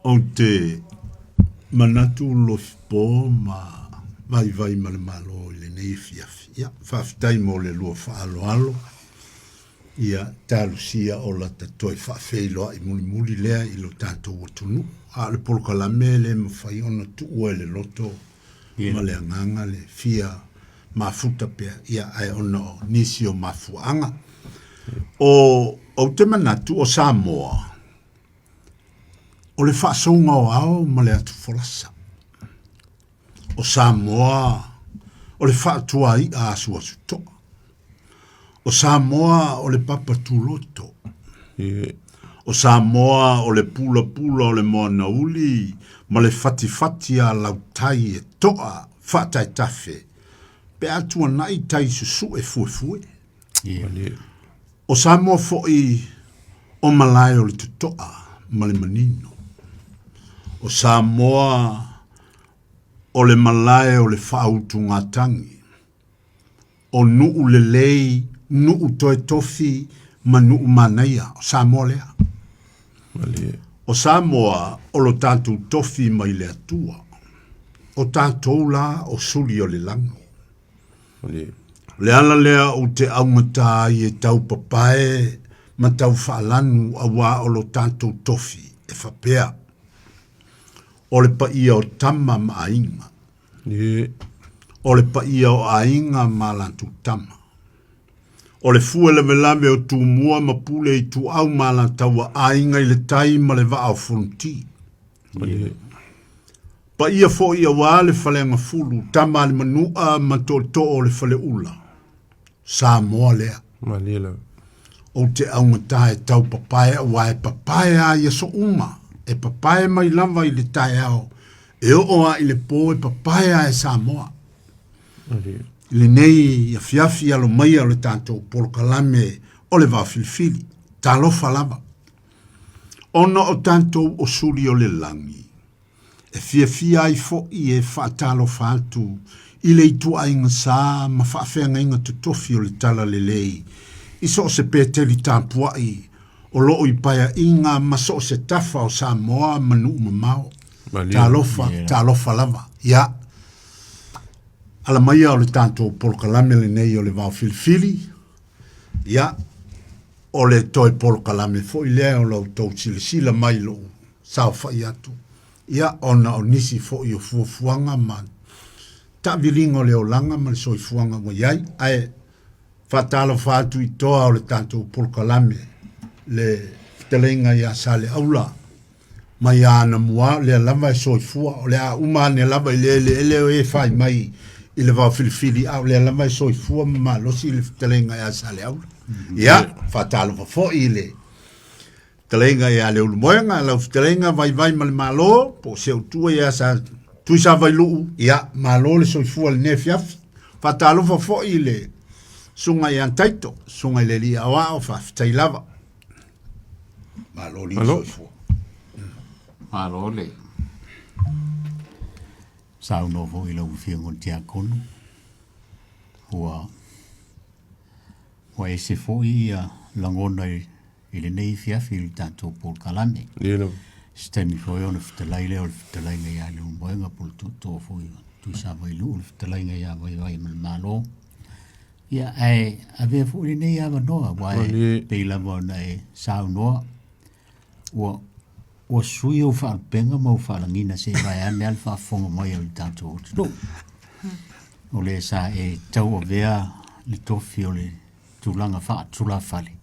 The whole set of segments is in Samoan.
Ou te manatu Lofipo ma vaivai ma le Malo i lenei afiafi. Ia, faafetai mo le lua faaaloalo. Ia, talosia o lata toe faafeiloai mulimuli lea i lo tatou atunuu. A o le polokalame e le mafai ona tuua e le loto ma le agaga le fia mafuta pea, ia, ae ona o nisi o mafuaaga. O, ou te manatu o Samoa, o le faasouga o ao ma le atufolasa. O Samoa o le faatuai'a asuasuto'a. O Samoa o le papa tuloto. O Samoa o le pulapula o le moana uli ma le fatifati a lautai e to'a faataetafe pe a tuana'i tai susu'e fuefue. O Samoa foi o malae o le totoa ma le manino. O Samoa o le malae o le faautugatagi. O nuu lelei, nuu toe tofi ma nuu manaia. O Samoa lea. O Samoa o lo tatou tofi mai le Atua. O tatou la o suli o le lagi. O le ala lea ou te augata ai e tau papae ma tau faalanu auā o lo tatou tofi e faapea, O le paia o tama ma aiga. O le paia o aiga ma a latou tama. O le fue lavelave o Tumua ma Pule Ituau ma Alataua, Aiga i le Tai ma le Vaa o Fonoti. Paia foi aua le Faleagafulu, tama a le Manua ma tootoo o le Faleula. Samoa lea. Malie lava. Ou te augata e tau papae aua e papae lava i aso uma. E papae mai lava i le taeao e oo lava i le po e papae lava e Samoa. Malie. I lenei afiafi alo maia o le tatou polokalame o le Vaafilifili. Talofa lava. Ona o tatou o suli o le lagi, e fiafia ai foi e faatalofa atu i le ituaiga sa ma faafeagaiga totofi o le Talalelei i so o se Peteli tapuai o lo o i Paeaiga ma so o se tafa o Samoa ma nuu mamao. Talofa, talofa lava. Ia, ala maia o le tatou polokalame lenei o le Vaofilifili, ia, O le toe polokalame foi lea o la outou silasila mai i lou saofai atu, ia, ona o nisi foi o fuafuaga ma taaviliga o le olaga ma le soifuaga ua i ai. Ae faatalofa atu i toa o le tatou polokalame, le fetalaiga ia Saleaula mai Anamua, lea lava e soifua, o le a uma ane lava i le eleele o e fai mai i le vaofilifili, a o lea lava e soifua ma malosi le fetalaiga ia Saleaula. Ia, faatalofa foi i le fetalaiga ia Leulumoega, lau fetalaiga Vaivai ma le Malo, po o se utua ia Sa Tuisavailuu, ia, malo le soifua i lenei afiafi. Faatalofa foi i le susuga ia Taito, susuga i le Alii Aoao, faafetai lava. Malo le soifua. Malo le saunoa foi i lau Afioga i le Tiakono. Ua ua ese foi ia lagona i, i lenei afiafi i le tatou polokalame. Ia lava. Se taimi foi ona fetalai lea o le fetalaiga ia Leulumoega po o le tootoo foi o Tuisavailuu le fetalaiga ia Vaivai ma le Malo. Ia, ae avea foi lenei avanoa, aua e pei lava ona e saunoa, ua, ua sui ou faalupega ma ou faalagiga se i vaeane lava le faafofoga mai o le tatou atunuu. O le sa e tauavea le tofi o le tulaga faatulafale,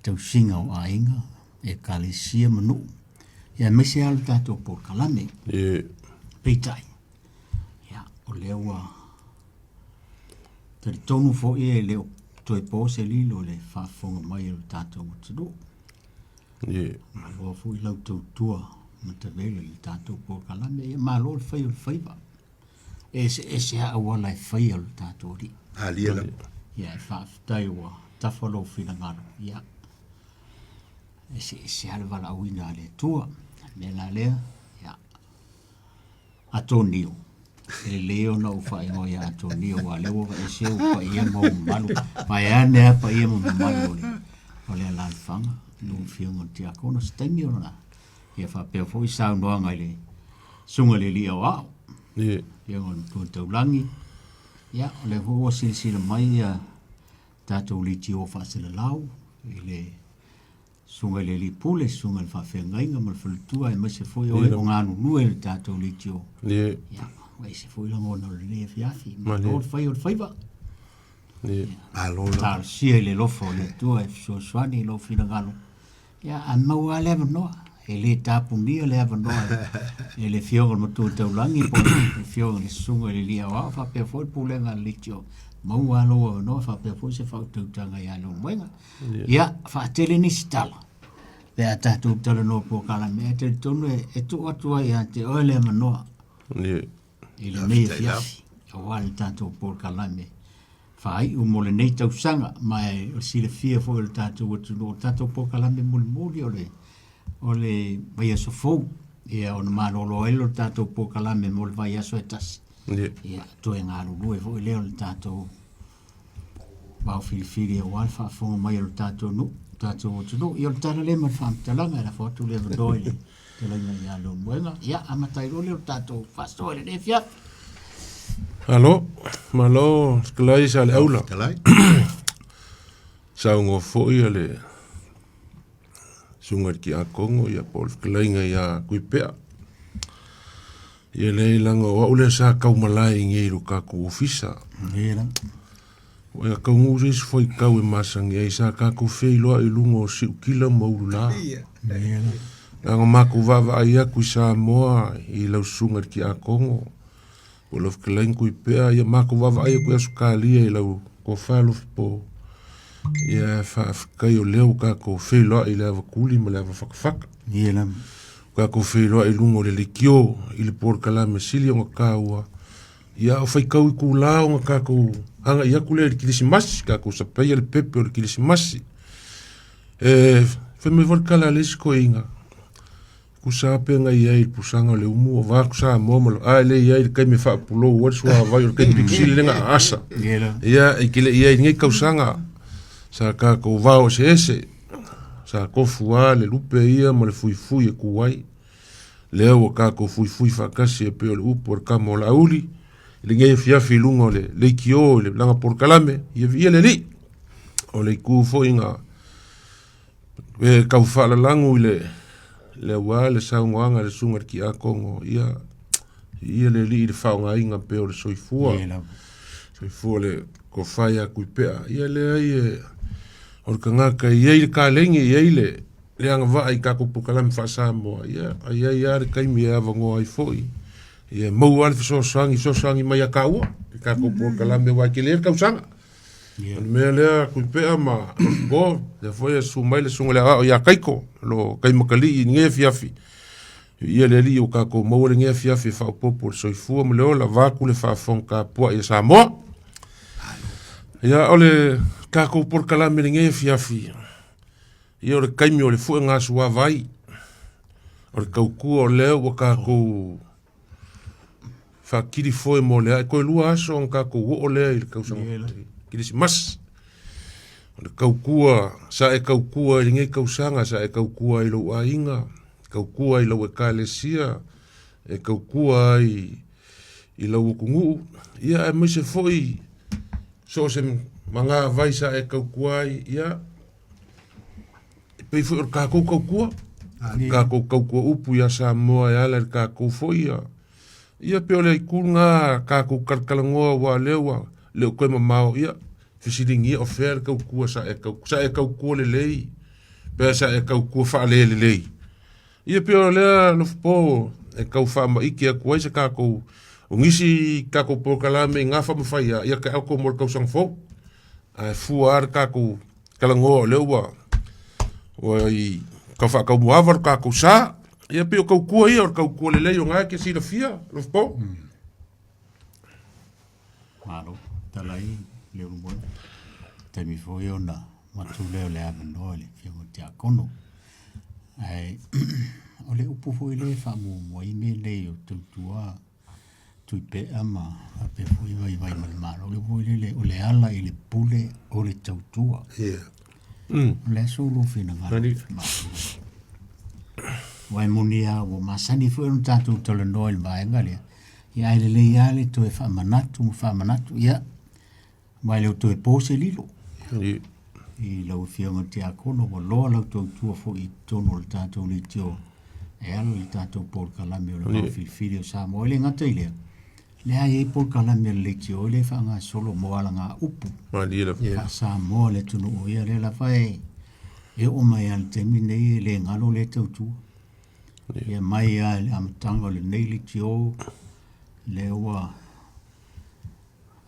tausiga o aiga, ekalesia ma nuu, ia aemaise lava le tatou polokalame. Peitai, ia, o lea ua Talitonu foi e le o toe po se lilo i le faafofoga mai o le tatou atunuu. Malo foi lau tautua matavela i le tatou polokalame. Ia malo le fai o le faiva. E eseese lava auala e faia o le tatou alii. Alia lava. Ia e faafetai ua tafa lou finagalo. Ia eseese lava le valaauina a le Atua. O le mea la lea, ia Atonio. E lelei ona ou faaigoa ia Atonio, aua o lea ua aveese ou paia ma ou mamalu. Vaeane lava paia ma mamalu o le, o le alaalafaga, lau Afioga i le Tiakono. Se taimi ona Ia faapea foi saunoaga i le Susuga i le Alii Aoao, Ie. Afioga i le Matua Taulagi. Ia, o lea foi ua silasila mai ia tatou leitio faasalalau i le Susuga i le Alii Pule, Susuga i le Faafeagaiga ma le Faletua, aemaise foi o e o galulue i le tatou leitio. Ie. Ia, ua ese foi lagona o lenei afiafi. Malo le fai o le faiva. Ie. Malo lava. Talosia i le alofa o le Atua e fesoasoani i lou finagalo. Ia, a maua lava le avanoa, e le tapunia le avanoa e le Afioga i le Matua Taulagi po o le Afioga i le Susuga i le Alii Aoao faapea foi le Pulega a le Leitio. Maua lava lou avanoa faapea foi se faautautaga ia Leulumoega. Ia, faatele nisi tala pe a tatou talanoa polokalame, ae talitonu e tuu atu ai ia te oe le avanoa i lenei afiafi aua le tatou polokalame faaiu mo lenei tausaga. Ma e o le silafia foi o le tatou atunuu, o le tatou polokalame mulimuli o le vaiaso fou, ia ona malolo ai lea o le tatou polokalame mo le vaiaso e tasi. Ia, toe galulue foi lea o le tatou vao filifili aua le faafofoga mai o le tatou nuu, tatou atunuu. Ia o le tala lea ma le faamatalaga e lafo atu le avanoa i le fetalaiga ia Leulumoega. Ia, amata ai loa lea o le tatou faasoa i lenei afiafi. Malo, malo fetalai Saleaula. Fetalai. Saunoa foi a le susuga i le Tiakono ia po o le fetalaiga ia Tuipea. Ia leai leaga o au lea sa taumalae i inei i lo tatou ofisa. Ia la. Ua ea taunuu se isi faitau e masani ai sa tatou feiloai i luga o siutila ma ulula. Ia la. Leaga matou vaavaai atu i Samoa i lau susuga i le Tiakono po o lau fetalaiga Tuipea, ia matou vaavaai atu i Ausetalia i lau tofa Lofipo. Ia faafetai o lea ua tatou feiloai i le ava tuli ma le ava fatafata. Ia la. Tatou feiloai i luga o le leitio i le polokalame sili ona taua. Ia o faitau itula ona tatou agai atu lea i le Kerisimasi, tatou sapaia le pepe o le Kerisimasi. E fai mai foi le tala a le isi toeaina, tusa lava pe na i ai i le pusaga o le umu, o vaeatu Samoa ma le, a e le i ai i le taimi e faapulou ai le suavai o le taimi pito sili lea na aasa. Ia, e te le i ai i lenei tausaga, sa tatou vao eseese. Sa tofu lava le lupe ia ma le fuifui e tu ai. Lea ua tatou fuifui faatasi e pei o le upu a le tama o Laauli i lenei afiafi i luga o le leitio i le laga polokalame, ia viia le Alii. O le itu foi na e tau faalalagu i le le aua le saunoaga a le susuga i le Tiakono, ia viia le Alii i le faaaogaina pea o le soifua. Soifua le tofa ia Tuipea. Ia leai e o le tagata e i ai le kalegi, e i ai le le agavaa i tatou polokalame faa-Samoa, ia, e i ai lava le taimi e avanoa ai foi. Ia e maua lava le fesoasoani, fesoasoani mai ia taua i tatou polokalame aua e tele le tausaga. O le mea lea Tuipea ma Lofipo, lea foi e susu mai le susuga i le Aoao ia Kaiko, o lo o taimatalii i lenei afiafi. Viia le Alii ua tatou maua lenei afiafi e faaopoopo le soifua ma le ola, vaeatu le faafofoga tapuai a Samoa. Ia, o le tatou polokalame i lenei afiafi, ia o le taimi o le fuegasuavai, o le tautua o lea ua tatou faakili foe mo le ae. Toe 2 aso ona tatou oo lea i le tausaga Kerisimasi. O le tautua, sa e tautua i lenei tausaga, sa e tautua ai i lou aiga, tautua ai i lau ekalesia, e tautua ai i lau atunuu, ia aemaise foi so o se magavai sa e tautua ai, ia e pei foi o le tatou tautua, tatou tautua upu ia Samoa e ala i le tatou foi ia, ia pei o le itu lena tatou talatalanoa aua o lea ua le o toe mamao, ia fesiligia o fea le tautua sa e tautua, sa e tautua lelei pe sa e tautua faalelelei. Ia pei o lea Lofipo e tau faamaite atu ai se tatou, o nisi tatou polokalame i gafa ma faia, ia te auto mo le tausaga fou. Ae fua lava le tatou talanoa o lea ua ua i tau faataumuaava le tatou sa. Ia pei o tautua ia, o le tautua lelei o lena e te silafia Lofipo. Malo, talai Leulumoega. Taimi foi ona avatu lea o le avanoa i le Afioga i le Tiakono. Ae o le upu foi lea e faamuamua ai mea nei o tautua Tuipea ma faapea foi vaivai ma le Malo, o le upu foi lele o le ala i le pule o le tautua. Yeah. O le a so lou finagalo? Aua e moni lava ua masani foi ona tatou talanoa i le vaega lea, ia ae lelei lava le toe faamanatu ma faamanatu, ia, aua e le o toe po se lilo. I lau Afioga i le Tiakono, ua loa lau tautua foi i totonu o le tatou leitio e ala i le tatou polokalame o le Vao Filifili o Samoa. E le gata i lea, lea e i ai polokalame a le leitio lea e faagasolo mo alagaupu faa-Samoa i le atunuu. Ia lea lava e oo mai lava i le taimi lenei e le galo lea tautua. Ia mai lava i le amataga o lenei leitio, lea ua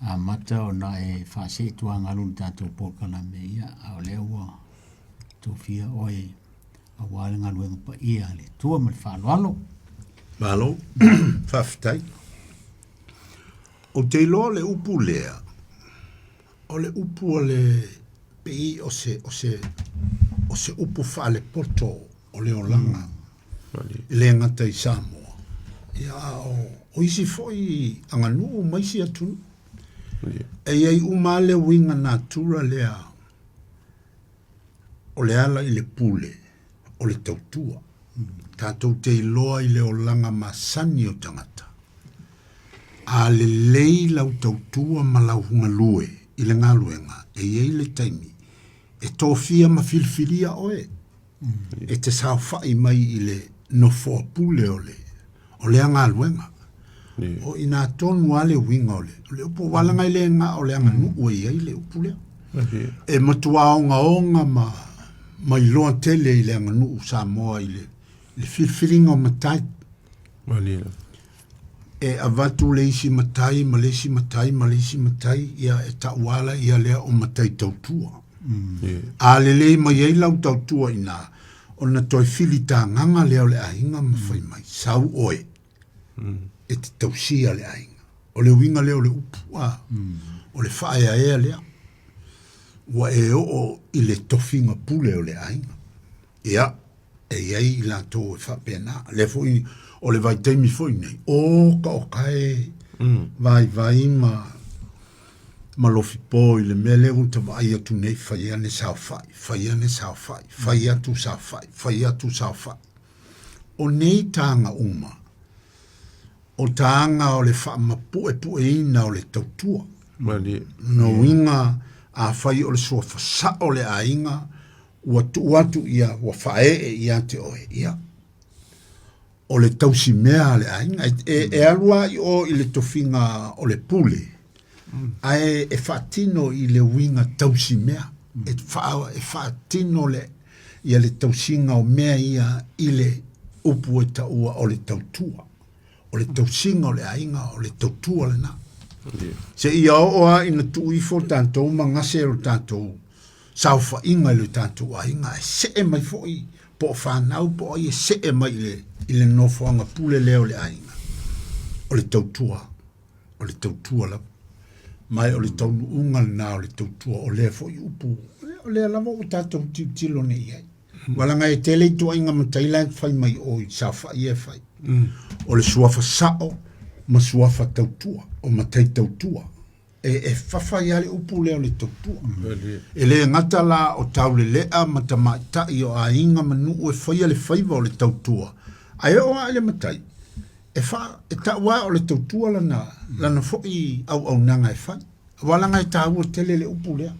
amata ona e faaseetuagalu i le tatou polokalame, ia, a o lea ua tofia oe aua le galuega paia a le Atua ma le faaaloalo. Malo, faafetai. Ou te iloa le upu lea, o le upu a le pei o se, o se, o se upu faalepoto o le olaga. E le gata i Samoa, ia a o, o isi foi aganuu ma isi atunuu. E i ai uma lava le uiga natura lea o le ala i le pule o le tautua. Tatou te iloa i le olaga masani o tagata. A lelei lau tautua ma lau galue i le galuega, e i ai le taimi e tofia ma filifilia oe e te saofai mai i le nofoa pule o le o lea galuega. O i ina tonu lava le uiga o le, o le upu, aua leaga e le na o le aganuu e i ai le upu lea. E matua ogaoga ma, ma iloa tele i le aganuu Samoa i le, le filifiliga o matai. E avatu le isi matai ma le isi matai ma le isi matai, ia e tauala ia lea o matai tautua. A lelei mai ai lau tautua i ina, ona toe filitagaga lea o le aiga ma fai mai, sau oe e te tausia le aiga. O le uiga lea o le upu, a, o le faaeaea lea. Ua e oo i le tofiga pule o le aiga. Ia, e i ai i latou e faapena. Lea foi, o le vaitaimi foi nei, o ka o kae vaivai ma ma lofipo i le mea lea ua ta vaai atu nei, fai ane saofai, fai ane saofai, fai atu saofai, fai atu saofai. O nei taga uma, o taga o le faamapuepueina o le tautua. Malie. No uiga, afai o le suafa sao o le aiga, ua tuu atu ia, ua faaee ia te oe, ia, o le tausimea a le aiga. E, e, e alu lava i o i le tofiga o le pule, ae e faatino i le uiga tausimea. E, faa, e faatino le, ia le tausiga o mea ia i le upu e taua o le tautua. O le tausiga o le aiga, o le tautua lena. Seia oo lava ina tuu ifo tatou ma gase o tatou saofaiga i lo tatou aiga, e see mai foi po o fanau po o ai e see mai i le, i le nofoaga pule lea o le aiga. O le tautua, o le tautua lava. Ma o le taunuuga lena o le tautua, o lea foi upu, o lea lava ua tatou tilotilo nei i ai. Aua leaga e tele ituaiga matai la e fai mai o i saofai ia e fai. O le suafa sao ma suafa tautua, o matai tautua. E, e fafa ai lava le upu lea o le tautua. E le gata la o taulelea ma tamaitai o aiga ma nuu e faia le faiva o le tautua, ae oo lava i le matai, e, fa, e tau lava o le tautua lana, lana foi auaunaga e fai. Aua leaga e taua tele le upu lea.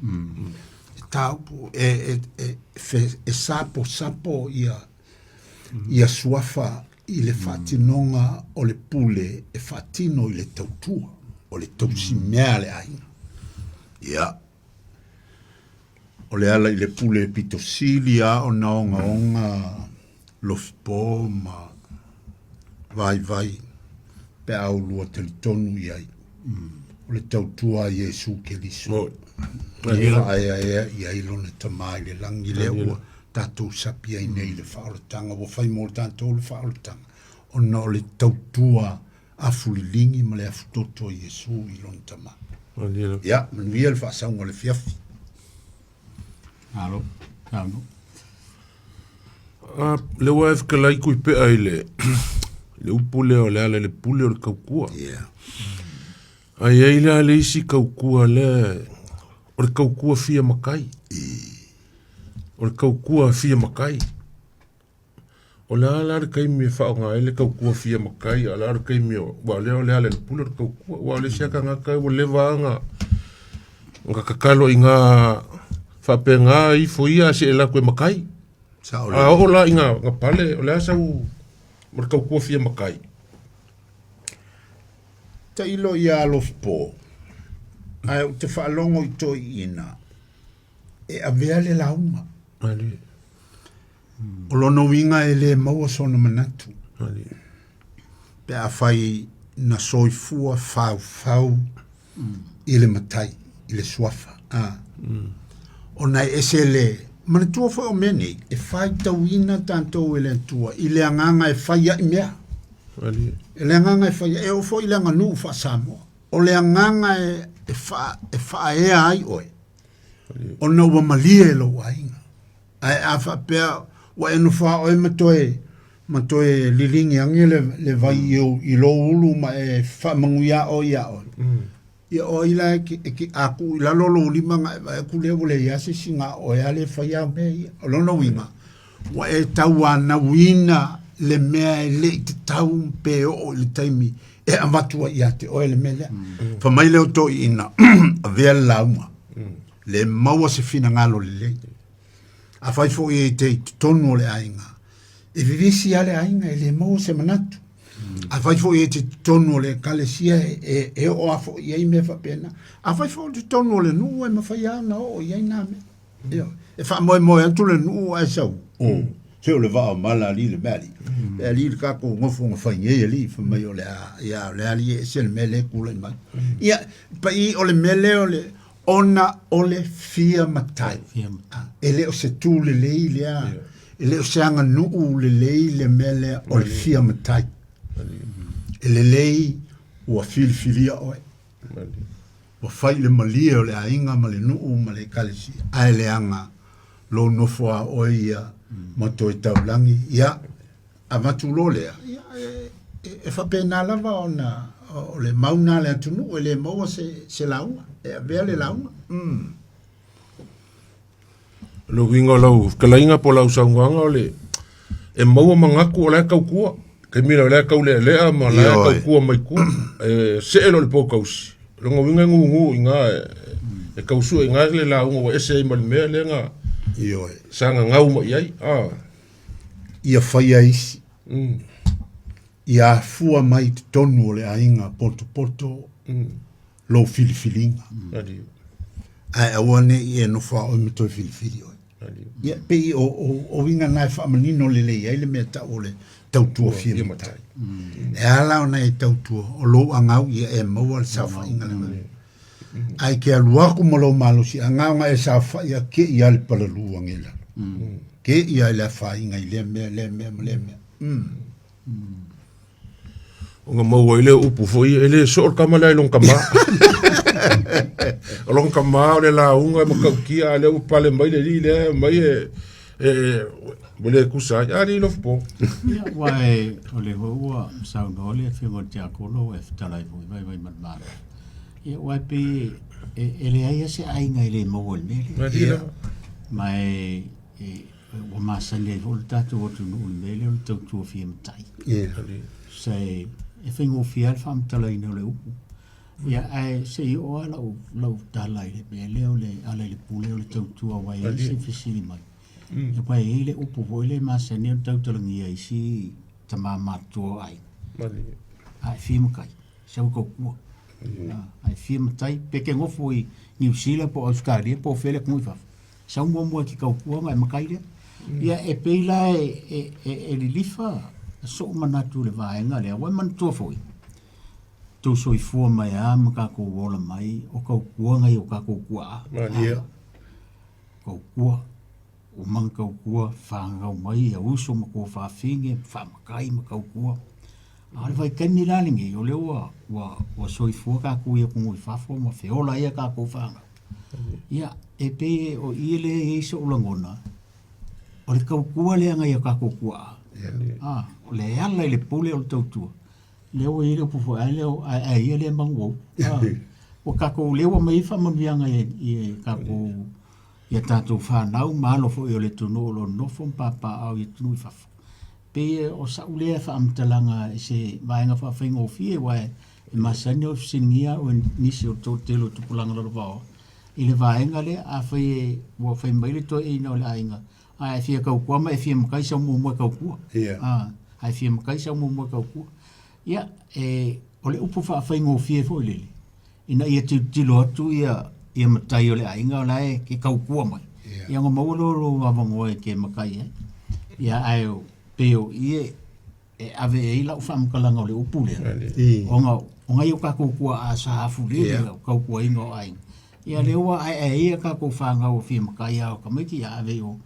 E taua, e, e, e, e, e saposapo ia, ia suafa i le faatinoga o le pule e faatino i le tautua, o le tausimea a le aiga. Ia, o le ala i le pule pito sili lava ona ogaoga lofipo ma vaivai pe a ulua talitonu i ai. O le tautua a Iesu Keriso. E faaeaea i ai lona Tama i le lagi lea ua tatou sapi ai nei i le faaolataga, ua fai mo tatou le faaolataga, ona o le tautua afuliligi ma le afutoto a Iesu i lona Tama. Ia, manuia le faasauga o le afiafi. Malo, saunoa. Ah, le ua e fetalai kui pea i le, le upu lea o le ala i le pule o le tautua. Yeah. Ae i ai la le isi tautua lea, o le tautua fia matai. O le tautua fia matai. O le a la le taimi e faaaoga ai le tautua fia matai, a o le a le taimi o, aua o lea o le ala i le pule o le tautua. Aua o le isi lava tagata ua leva lava ona tatalo i ina faapena ifo ia ae se i alu atu e matai. A oo la ina pale, o le a sau ma le tautua fia matai? Tailo ia Alofipo, ae ou te faalogo i toeaiina e avea le lauga. Malie. O lona uiga e le maua sona manatu. Malie. Pe afai na soifua faufau i le matai, i le suafa. A. Ona e ese le manatua foi o mea nei, e faitauina tatou e le Atua i le agaga e fai ai mea. Malie. E le agaga e fai ai, e oo foi i le aganuu faa-Samoa. O le agaga e faaea ai oe, ona ua malie lou aiga. Ae a faapea ua e nofo lava oe ma toe ma toe liligi ane le, le vai i, ou, i lou ulu ma e faamanuia oe ia oe. Ia o ai la e ke, e ke, a tuu i lalo lou lima na e vaai atu lea ua leai lava se isi na o oe lava lea e faia au mea ia. O lona uiga, ua e tauanauina le mea e le i tatau pe oo i le taimi e avatu ai ia te oe le mea lea. Fai mai lea o toeaiina, avea le lauga, le maua se finagalo lelei. Afai foi e te i totonu o le aiga, e vevesi lava le aiga, e le maua se manatu. Afai foi e te i totonu o le ekalesia, e oo lava foi i ai mea faapena. Afai foi o totonu o le nuu, e mafai lava ona oo i ai na mea. Ioe. E faamoemoe atu le nuu ae sau, o, se o le vaa o mala alii le mea alii. E alii le tatou nofo na fai nei alii, fai mai o le a, ia, o le alii e ese le mea lea e tulai mai. Ia, pai o le mea lea o le, ona o le fia matai. E le o se tu lelei lea, e le o se aganuu lelei le mea lea o le fia matai. E lelei ua filifilia oe. Ua fai le malie o le aiga ma le nuu ma le ekalesia, ae leaga lou nofo a oe ia ma toe taulagi, ia, avatu loa lea, ia, e faapena lava ona o le mau lena a le atunuu, e le maua se lauga, e avea le lauga. O le uiga o lau fetalaiga po o lau saunoaga o le e maua manatu o la e tautua. Taimi lea o la e taulealea ma la e tautua mai tua. E see loa le potausi. O lona uiga e gugu i ina e tau sue i ina le lauga ua ese ai ma le mea lea na Ioe. sa gagau mai i ai. Ah. Ia faia isi. Ia afua mai i totonu o le aiga potopoto lou filifiliga. Ae aua ne i e nofo a oe ma toe filifili oe. Ia, pei o, o, o uiga na e faamanino lelei ai le mea tau o le tautua fia matai. E ala ona e tautua, o lou agau ia e maua le saofaiga lena. Ae ke alu aku ma lou malosi agau e saofai a ke ia le palalu age i lalo. Ke ia i le afaina i lea mea, lea mea ma lea mea. Ona maua ai lea upu foi, e le soo le tama lea i lona tama. O lona tama o le lauga e matautia, a lea ua pale mai le alii lea mai e, e, ua le tusa ai. Alii lofu po. Ia, aua e, o le foi ua saunoa le Afioga i le Tiakono ua e fetalai foi vaivai ma le Malo. Ia, aua e pei e, e leai lava se aiga e le maua i le mea lea. Malie lava. Ma e, e, Ua masani ai foi le tatou atunuu i le mea lea o le tautua fia matai. Se e faigofie lava le faamatalaina o le upu. Ia, ae se i oo lava lau, lau tala i le mea lea o le ala i le pule o le tautua aua e i ai se fesili mai. Aua e i ai le upu foi lea e masani ona tautalagia e isi tama matutua o aiga. A e fia matai, sau e tautua. A e fia matai, pe te nofo i Niu Sila po o Ausetalia po o fea le atunuu i fafo, Sau muamua e te tautua ona e matai lea. Ia e pei la e lilifa so'u manatu i le vaega lea, ua e manatua foi, tou soifua mai lava ma tatou ola mai o tautuaga ia o tatou tuaa. Malie. Tautua, uma ona tautua, fanau mai ia uso ma tuafafine, faamatai ma tautua. A o le vaitaimi la lenei, o lea ua soifua tatou i atunuu i fafo ma feola ai a tatou fanau. Ia, e pei o i lea e i ai so'u lagona, o le tautua lea nai a tatou tuaa. Ah, o le ala i le pule o le tautua. Lea ua i ai le upu foi, ai lea, ai ia lea manu ou. Ah, ua tatou, lea ua aumai ai faamanuiaga i tatou, i a tatou fanau ma alo foi o le atunuu o lo o nonofo ma papaaao i atunuu i fafo. Pei o sa'u lea faamatalaga i se vaega faafaigofie aua e masani ona fesiligia au e nisi o le toatele o tupulaga lalovaoa i le vaega lea, afai e ua fai mai le toeaina o le aiga a e fia tautua ma e fia matai sau muamua e tautua. A, a e fia matai sau muamua e tautua. Ia, e, o le upu faafaigofie foi lele, ina ia tilotilo atu ia ia matai o le aiga o la e ke tautua mai. Ia ona maua lea o lou avanoa e te matai ai. Ia ae pei o i e e ave ai lau faamatalaga o le upu lea. Ona o nai o tatou tuaa sa afulele yeah. tautuaina o aiga. Ia lea ua aeae ai a tatou fanau o fia matai a o tamaiti ia ave i o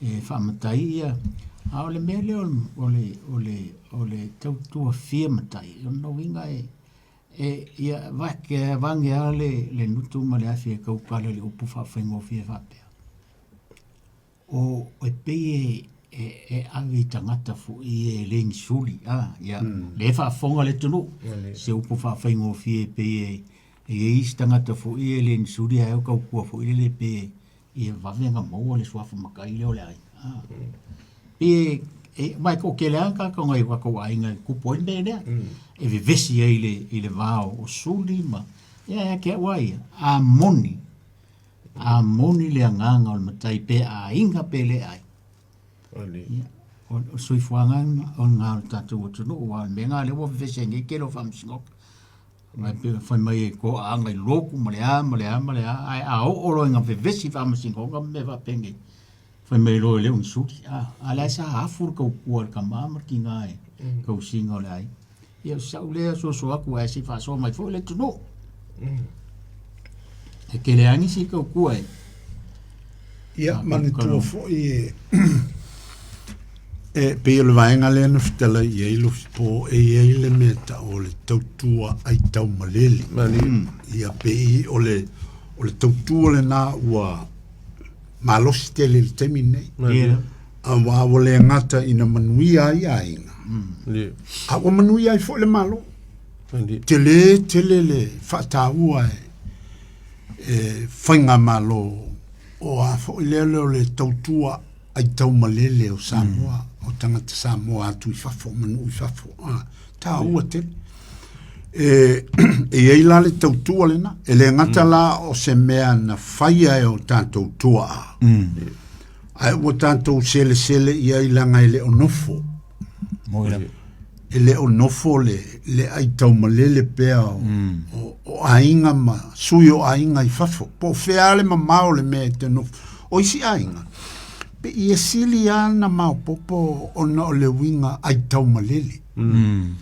e faamatai ia. A o le mea lea o le, o le, o le tautua fia matai, o lona uiga e, E, ia, vake, vage lava le, le nutu ma le afi e tautala i le upu faafaigofie faapea. O, e pei e, e, e ave i tagata foi e le ni suli, a, ia, mm. le faafofoga le atunuu, se upu faafaigofie e pei e, e i ai isi tagata foi e le ni suli ae o tautua foi lele pe ia vave ona maua le suafa matai lea o le aiga. A. Mm. Pei e, mai ko kele a ka ko ngai ko aiga e kupu ai le mea lea. Mm. E vevesi ai le i le va o suli ma ia e ke au ai a moni. A moni le agaga o le matai pe aiga pe le ai. Ia, o, o soifuaga o ngā o le tatou atunuu, aua o le mea lena lea ua vevesi ai nei tele o faamasinoga. Aua e pei ona fai mai e toaaga i lotu ma le a ma le a ma le a, ae a oo loa ina vevesi i faamasinoga ma mea faapenei, fai mai loa e le o ni suli. A, a o la e sa afu le tautua a le tama ma le tina i le tausiga o le aiga. Ia o sau lea soso atu ae se i faasoa mai foi le atunuu. E tele lava nisi tautua e Ia, manatua foi e e pei o le vaega lea na fetalai i ai Lofipo, e i ai le mea tau o le tautua aitaumalele. Mm. Ia, pei o le, o le tautua lena ua malosi tele i le taimi lenei. Yeah. Aua ua le gata ina manuia ai aiga, mm. a ua manuia ai foi le Malo. Tele tele le faataua e, e faigamalo o a foi lea lea o le tautua aitaumalele o Samoa, mm. o tagata Samoa atu i fafo, ma nuu i fafo. Ah, tāua tele. E, e i ai la le tautua lena, e le gata mm. la o se mea na faia e o tātou tuaa. Mm. Ae ua tātou selesele i ai leaga e le o nofo. E le o nofo le, le aitaumalele pea o, mm. o, o aiga ma sui o aiga i fafo. Po o fea le mamao le mea e te nofo. O isi aiga, pe i e sili lava na maopoopo ona o le uiga aitaumalele. Mm.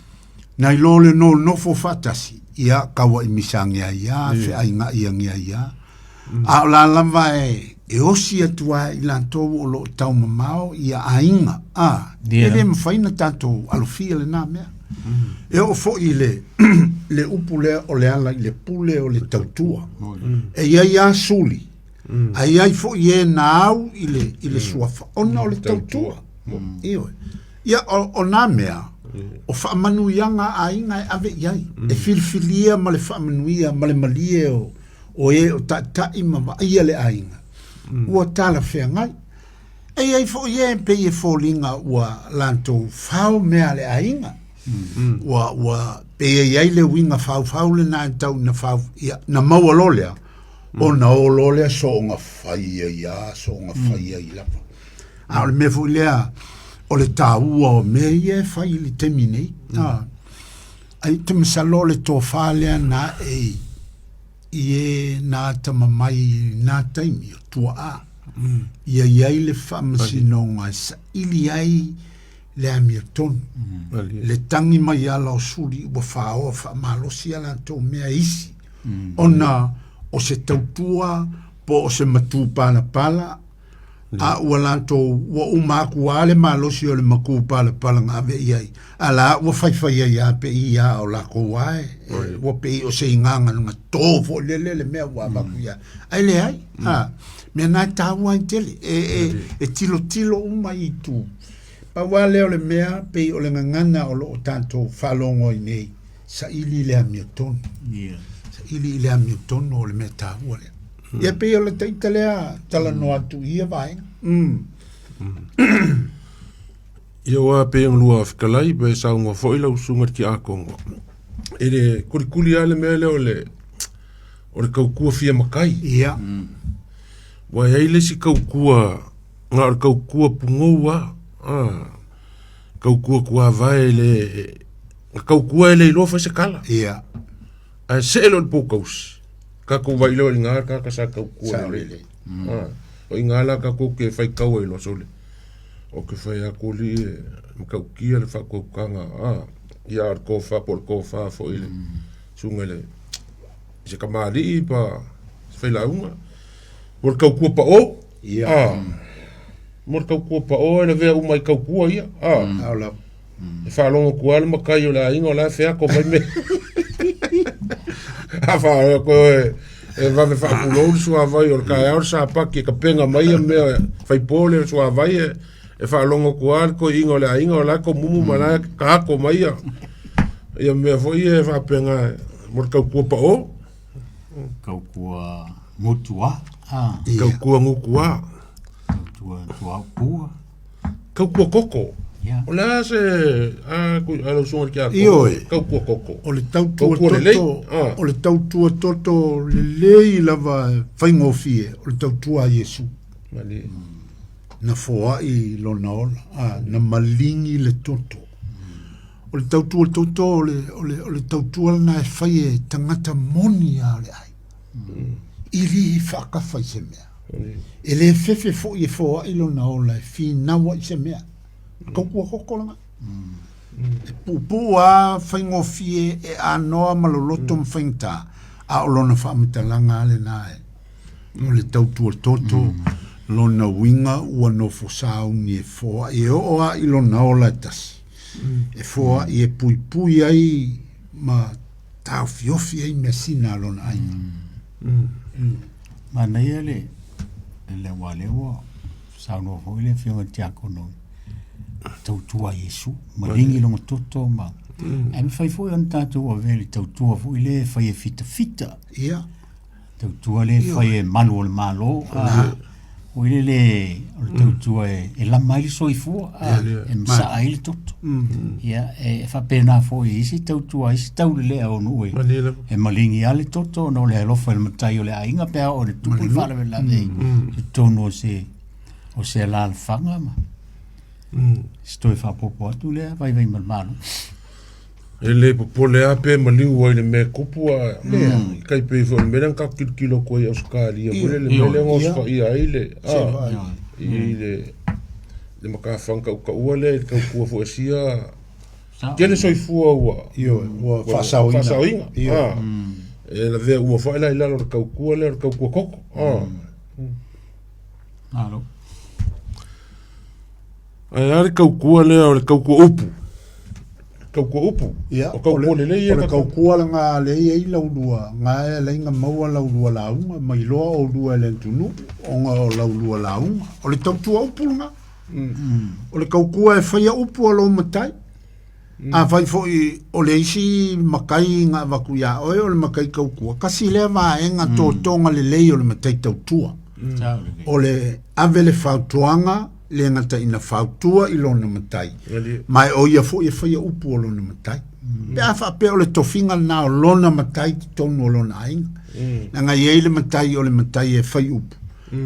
Nai lo le nonofo faatasi, ia kauaʻi misagia ai lava, feaigaiagia ai lava. A o la lava e, e osi atu lava i latou o lo o taumamao ia aiga, a, e le mafai ona tatou alofia lena mea. E oo foi i le, le upu lea o le ala i le pule o le tautua. E i ai lava suli, ae i ai foi e na au i le, i le suafa ona o le tautua. Ioe. Ia, o, o nā mea, o faamanuiaga a aiga e ave i ai, e filifilia ma le faamanuia ma le malie o, o e o taʻitaʻi ma vaaia le aiga, ua talafeagai. E i ai foi e pei e foliga ua latou fao mea a le aiga. Ua, ua, pei e i ai le uiga faufau lena e tau ina fau, ia, na maua loa lea, ona o loa lea soonga fai ai lava, soonga fai ai lava. A o le mea foi lea, o le taua o mea ia e fai i le taimi nei. Mm. Ai te masalo o le tofa lea na ae i, i e na atamamai i nā taimi o tuaa. Mm. Ia i ai le faamasinoga e saili ai le amiotonu. Mm. Le tangi mai ala o suli ua faoa faamalosi a latou mea isi. Mm. Ona o se tautua po o se matū palapala a ua latou ua uma aku lava le malosi o le makū palapala na ave i ai, a la ua faifai ai lava pei ia o lakou lava e, ua pei o se igaga na tō foi lele le mea ua avatu i ai. Ae leai, a, mea na e tāua ai tele, e, e, e tilotilo uma i itu. Pau lava lea o le mea, pei o le gagana o lo o tatou faalogo ai nei, saili i le amiotonu. Yeah. Saili i le amiotonu o le mea taua lea. Mm. Ia pei o le taita lea talanoa atu i ia vaega. Mm. Mm. Ia ua pei ona lua fetalai pe saunoa foi lau susuga i le Tiakono, e le kulikuli lava le mea lea o le o le tautua fia matai. Ia. Ua i ai le isi tautua na o le tautua punou lava, a, tautua tuavae e le na tautua e le iloa fai se tala. Ia. Ae see loa i le potausi, tatou vaai loa i ina le tagata sa tautua lelei. A, o i ina la tatou te faitau ai loa, sole, ou te fai atu alii e matautia le faatautaga, a, ia a o le tofa po o le tofa foi i le susuga i le i se tamalii pa se failauga, mo le tautua pao, Ia. a, mo le tautua pao e lavea uma i tautua ia, a. Ao lava. E faalogo atu lava le matai o le aiga o la e feato mai mea. A faalogo atu e, e vave faapulou le suavai o le taeao le sapati e tapena mai ia mea faipo le suavai e, e faalogo atu lava le toeaina o le aiga o la e tomumu ma la e tato mai ia, ia mea foi ia e faapena mo le tautua pao. Tautua gutua. Ah. Tautua gutua. Tautua tuaupua. Tautua koko. Ia. O le a se a ku a lau susuga i le Tiakono? Ioe. Tautua koko. O le tautua Tautua lelei. toto, Ah. o le tautua toto lelei lava e faigofie, o le tautua a Iesu. Malie. Na foai lona ola, a, na maligi le toto. O le tautua toto, o le, o le, o le tautua lena e fai e tagata moni lava o le aiga. E le faakafa i se mea. E le fefe foi e foai lona ola e finau ai i se mea. Tautua koko lena. E puupuu lava faigofie e anoa ma loloto ma faigata, a o lona faamatalaga lava lena e o le tautua toto, lona uiga ua nofo sauni e foai e oo lava i lona ola e tasi, e foai e puipui ai ma taofiofi ai measina a lona aiga. Manaia le le aua lea ua saunoa foi le Afioga i le Tiakono i tautua a Iesu, maligi lona toto ma ae mafai foi ona tatou avea i le tautua foi lea e fai e fitafita. Ia. Tautua lea e fai e malu o le Malo, a, foi lele o le tautua e, e lama ai le soifua, a, e masaa ai le toto. Ia, e faapena foi i isi tautua, isi taulelea o nuu e, Malie lava. e maligi lava le toto ona o le alofa i le matai o le aiga pe a oo ina tupu le faalavelave i totonu o se, o se alaalafaga ma se toe faaopoopo atu lea vaivai ma le Malo. E le popole lava pe maliu ai i le mea e tupu a i tai pei foi o le mea lea na tatou tilotilo atu ai i Ausetalia foi lea le mea lea na osofaia ai le i le le matafaga tautaua lea i le tautua foi a sia tele soifua ua Ioe, ua faasaoina. faasaoina. Ioe. E lavea uma foi la i lalo o le tautua lea o le tautua koko. Malo. Ae a le tautua lea o le tautua upu? Tautua upu. Ia, O tautua lelei ia o le tautua lena lea e i ai laulua, na e alai na maua laulua lauga, ma iloa oulua e le atunuu, ona o laulua lauga. O le tautua upu lena. O le tautua e faia upu a lou matai. Afai foi o le isi matai na avatu ia oe o le matai tautua, tasi lea vaega totoga lelei o le matai tautua. O le ave le fautuaga le gata ina fautua i lona matai, ma e o ia foi e faia upu o lona matai. Pe a faapea o le tofiga lena o lona matai i totonu o lona aiga. Leaga e i ai le matai o le matai e fai upu,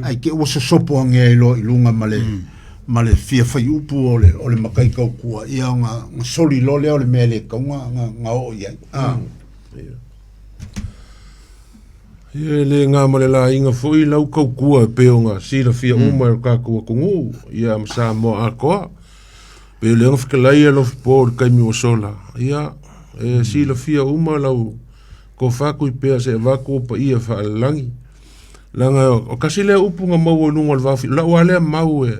ae te i ua sosopo ane ai loa i luga ma le, ma le fia fai upu o le, o le matai tautua, ia ona, ona soli loa lea o le mea e le tatau ona, ona, ona oo i ai. Ia e le na ma le laina foi lau tautua e pei ona silafia uma e lo tatou atunuu, ia ma Samoa atoa. Pei o le aga fetalai e alofa po i le taimi ua sola, ia e silafia uma lau tofa Tuipea se avatu o paia faalelagi. Leaga o tasi lea upu na maua i luga o le vaofilifili, o lau lava lea mau e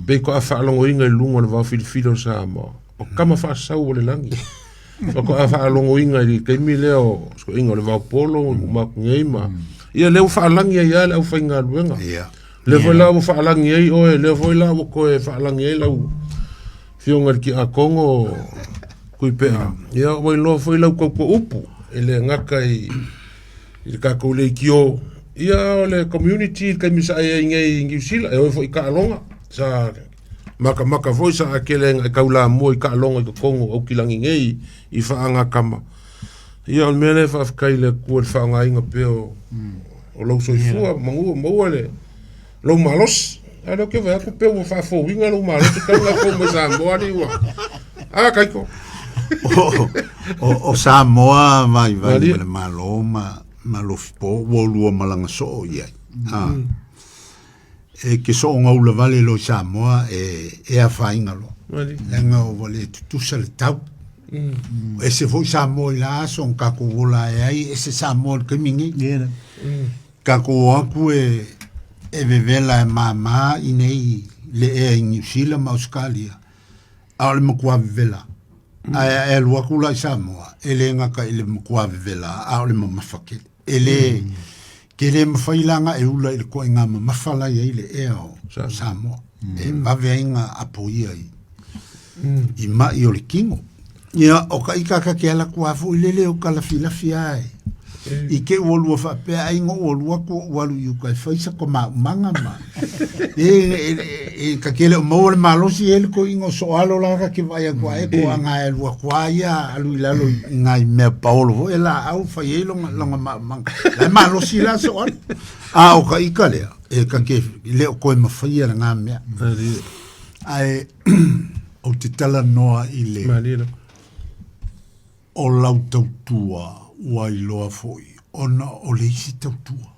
pei faatoa faalogoina i luga o le vaofilifili o Samoa, o tama faasau o le lagi. Faatoa faalogoina i le taimi lea o soiga o le vaopolo uma atu nei ma ia lea ua faalagi ai lava le aufaigaluega. Ia. Lea foi la ua faalagi ai oe, lea foi la ua toe faalagi ai lau Afioga i le Tiakono Tuipea. Ia ua iloa foi lau tautua upu e le gata i i le tatou leitio, ia o le community i le taimi sa e ai nei i Niu Sila, e oo foi i taaloga sa. Makamaka foi saʻakele e taulamua i taaloga i totonu o Aukilagi nei i faagatama. Ia o le mea lea e faafetai i le Atua i le faaaogaina pea o, o lou soifua, manu o maua le lou malosi. A o lea ou te vaai atu pei ua faafouina lou malosi talu ona e fou mai Samoa alii ua. A Taito. O Samoa vaivai ma le Malo ma Lofipo ua lua malaga soo i ai. E ke soogaula vale loa i Samoa e afaina loa. Leaga ua le tutusa le tau. Ese foi Samoa i la aso na tatou ola ae ai, ese Samoa i le taimi nei. Tatou o atu e vevela e māmā i nei le ea i Niu Sila ma Ausetalia, a o le matua vevela. Ae a e alu atu la i Samoa, e le gata i le matua vevela, a o le mamafa tele. E le, ke le mafai la ona e ula i le toaiga mamafa la e i ai le ea o Samoa. E vave ai ona apoia i mai o le tino. Ia, o ka ika ka ke ala atu lava foi lele o ka lafilafi lava e. I te i ua lua faapea ai na ou alu atu ou alu i uka e fai sa komaumaga ma e ka ke le o maua le malosi e le toeaina o soalo la ka ke vaai atu ae ko anga e alu atu a ia alu i lalo i nai mea paolo foi e laau fai ai lona lona maumaga. La e malosi la soalo. A o ka ika lea e ka ke le o koe mafaia lena mea. Ae ou te talanoa i le o lau tautua ua iloa foi ona o le isi tautua.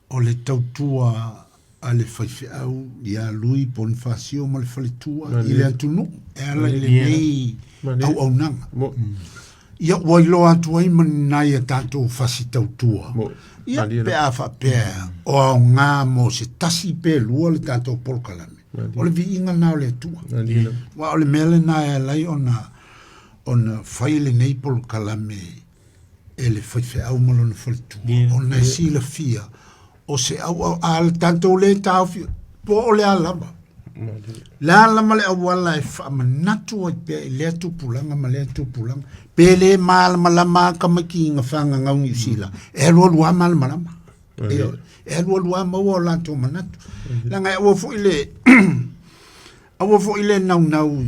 O le tautua a le faifeau ia Lui Ponifasio ma le faletua i le atunuu e ala i lenei auaunaga. Ia ua iloa atu ai ma ni nai a tatou fasi tautua. Ia pe a faapea o aoga mo se tasi pe lua le tatou polokalame. O le viiga lena o le Atua. Aua o le mea lena e ala ai ona fai lenei polokalame e le faifeau ma lona faletua, ona e silafia o se auau, a le tatou le taofi, po o le a lava, le a lava le auala e faamanatu ai pea i lea tupulaga ma lea tupulaga, pe le malamalama lava tamaiti i gafagagau Niu Sila, e alualu lava malamalama. E alualu lava maua o latou manatu. Leaga e aua foi le Aua foi le naunau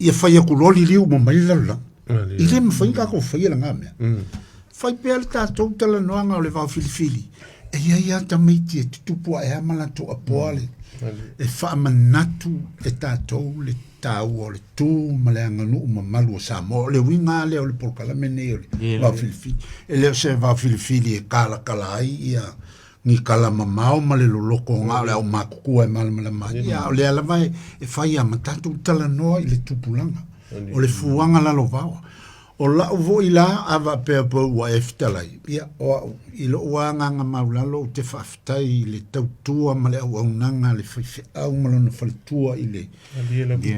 ia fai atu loa liliu uma mai le lalolagi. E le mafai ona tatou faia lena mea. Fai pea le tatou talanoaga o le vao filifili, e i ai lava tamaiti e tutupu ae lava ma latou apoa le, e faamanatu e tatou le taua o le tu ma le aganuu mamalu o Samoa. O le uiga lava lea o le polokalame lenei o le vao filifili. E le o se vao filifili e kalakala ai ia ni kala mamao ma le loloko o na o le aumatutua e malamalama ai. Ia, o lea lava e fai a ma tatou talanoa i le tupulaga, o le fuaga lalovaoa. O lau foi la, a faapea pau ua e fetalai, ia, o au, i lou agaga maulalo ou te faafetai i le tautua ma le auaunaga a le faifeau ma lona faletua i le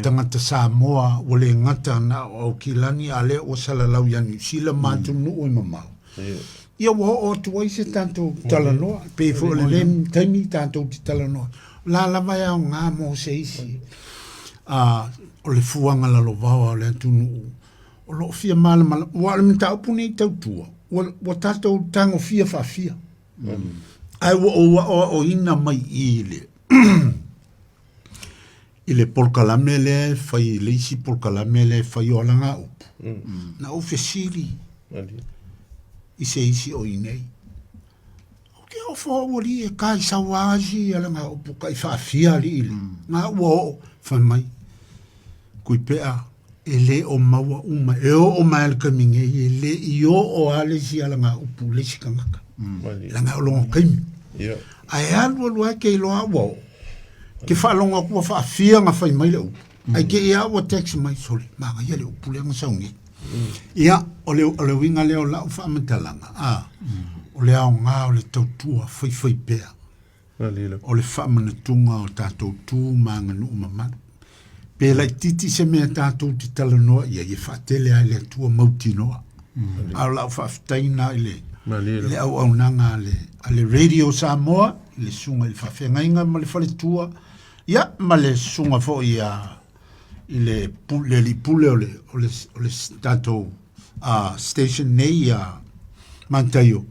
tagata Samoa ua le gata na o Aukilani a lea ua salalau ia Niu Sila ma atunuu e mamao. Ia ua oo atu ai se tatou talanoa, pei foi o lenei taimi tatou te talanoa. O la lava e aoga mo se isi o le fuaga lalovaoa o le atunuu o lo o fia malamalama. Aua o le mataupu nei tautua, ua tatou tagofia faafia. Ae ua ou aoaoina mai i i i le polokalame lea e fai, le isi polokalame lea e fai o alagaupu, na ou fesili i se isi o i nei. Ou te ofo au alii e ka i sau lava isi alagaupu ka i faafia alii le. Na ua oo, fai mai, Kuipea, e le o maua uma, e oo mai lava i le taimi nei, e le i oo lava le isi alagaupu i le isi tagata. Leaga o lona taimi. Ae alu alu lava e te iloa ua oo. Ke faalogo atu ua faafia ona fai mai le upu. Ae te i lava ua text mai, sole, manaia le upu lea na sau nei. Ia, o le uiga lea o lau faamatalaga, a, o le aoga o le tautua faifaipea. O le faamanatuga o tatou tu ma aganuu mamalu. Pe laitiiti se mea tatou te talanoa i ai, e faatele lava e le Atua mautinoa. A o lau faafetai lena i le auaunaga a le Radio Samoa, i le susuga i le faafeagaiga ma le faletua, ia ma le susuga foi i le alii pule o le tatou station nei ia Mataio.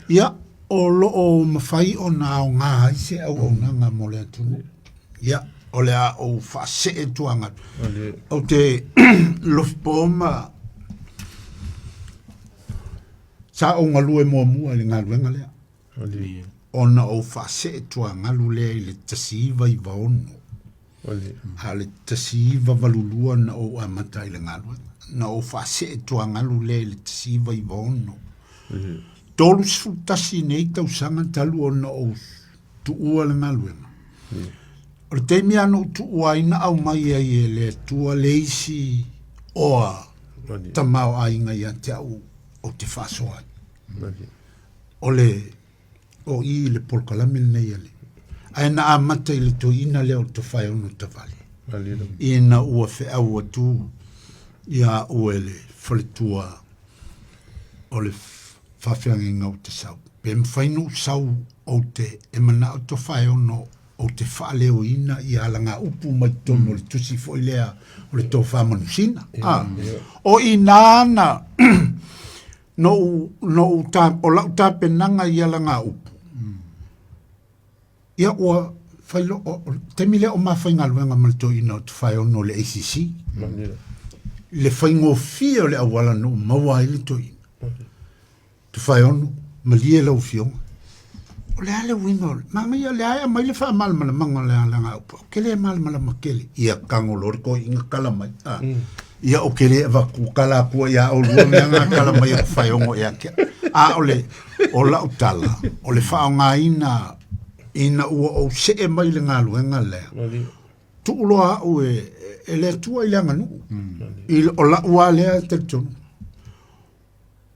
Ia, o lo o mafai ona aoga ai se auaunaga mo le atunuu. Ia. O le a ou faasee tuagalu. Ou te lofi po ma sa ou galue muamua i le galuega lea. Ona ou faasee tuagalu lea i le 1996. A o le 1982 na ou amata ai i le galuega. Na ou faasee tuagalu lea i le 1996. 31 nei tausaga talu ona ou tuua le galuega. O le taimi lava na ou tuua ai na aumai ai e le Atua le isi oa tamaoaiga ia te au ou te faasoa ai. O le o i le polokalame lenei a le ae na amata i le toeaina lea o le Tofaeono Tavale ina ua feau atu ia au e le faletua o le faafeagaiga ou te sau. Pe mafai ona ou sau ou te e manao Tofaeono ou te faaleoina ia alagaupu mai totonu o le tusi foi lea o le Tofa Manusina. Ah, o i nā na noʻu ta, o lau tapenaga i alagaupu, ia ua fai lo, o, o, taimi lea o mafaigaluega ma le toeaina o Tofaeono o le ACC. Le faigofie o le auala na ou maua ai le toeaina. Tofaeono, malie lau afioga. O le a le uiga o le, manaia lea e aumai le faamalamalamaga o le alagaupu. Ou te le malamalama tele. Ia tago loa le toeaina tala mai. Ah. Ia ou te le avatu tala atua ia oulua mea na tala mai e Tofaeono ia te au. A o le, o lau tala, o le faaaogaina ina ua ou see mai le galuega lea, tuu loa au e, e le Atua i le aganuu. I, o lau lava lea talitonu.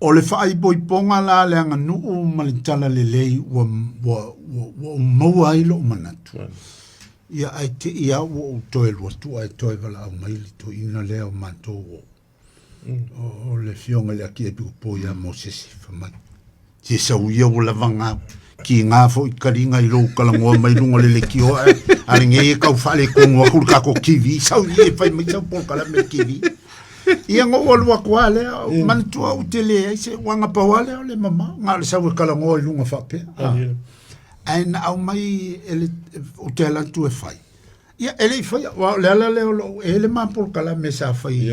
O le faaipoipoga la a le aganuu ma le talalelei ua, ua, ua, ua ou maua ai lou manatu. Ia ae te i lava ua ou toe alu atu ae toe valaau mai le toeaina lea o matou o, o, o le afioga i le Akiepikopo ia Mosese fai mai. Se sau ia ua lava ngā, ki ngā foi kaliga i lou talanoa mai luga o le leitio ae a lenei e tau faaletonu atu le tatou TV, sau ia e fai mai sau polokalame i le TV. Ia na ou alu atu lava lea, manatua ou te leai se, aua na pau lava lea o le mamao, na o le sau e talanoa i luga faapea. Ae na aumai e le, ou te alu atu e fai. Ia, e le i faia, aua o le ala lea o lou, e le ma polokalame sa fai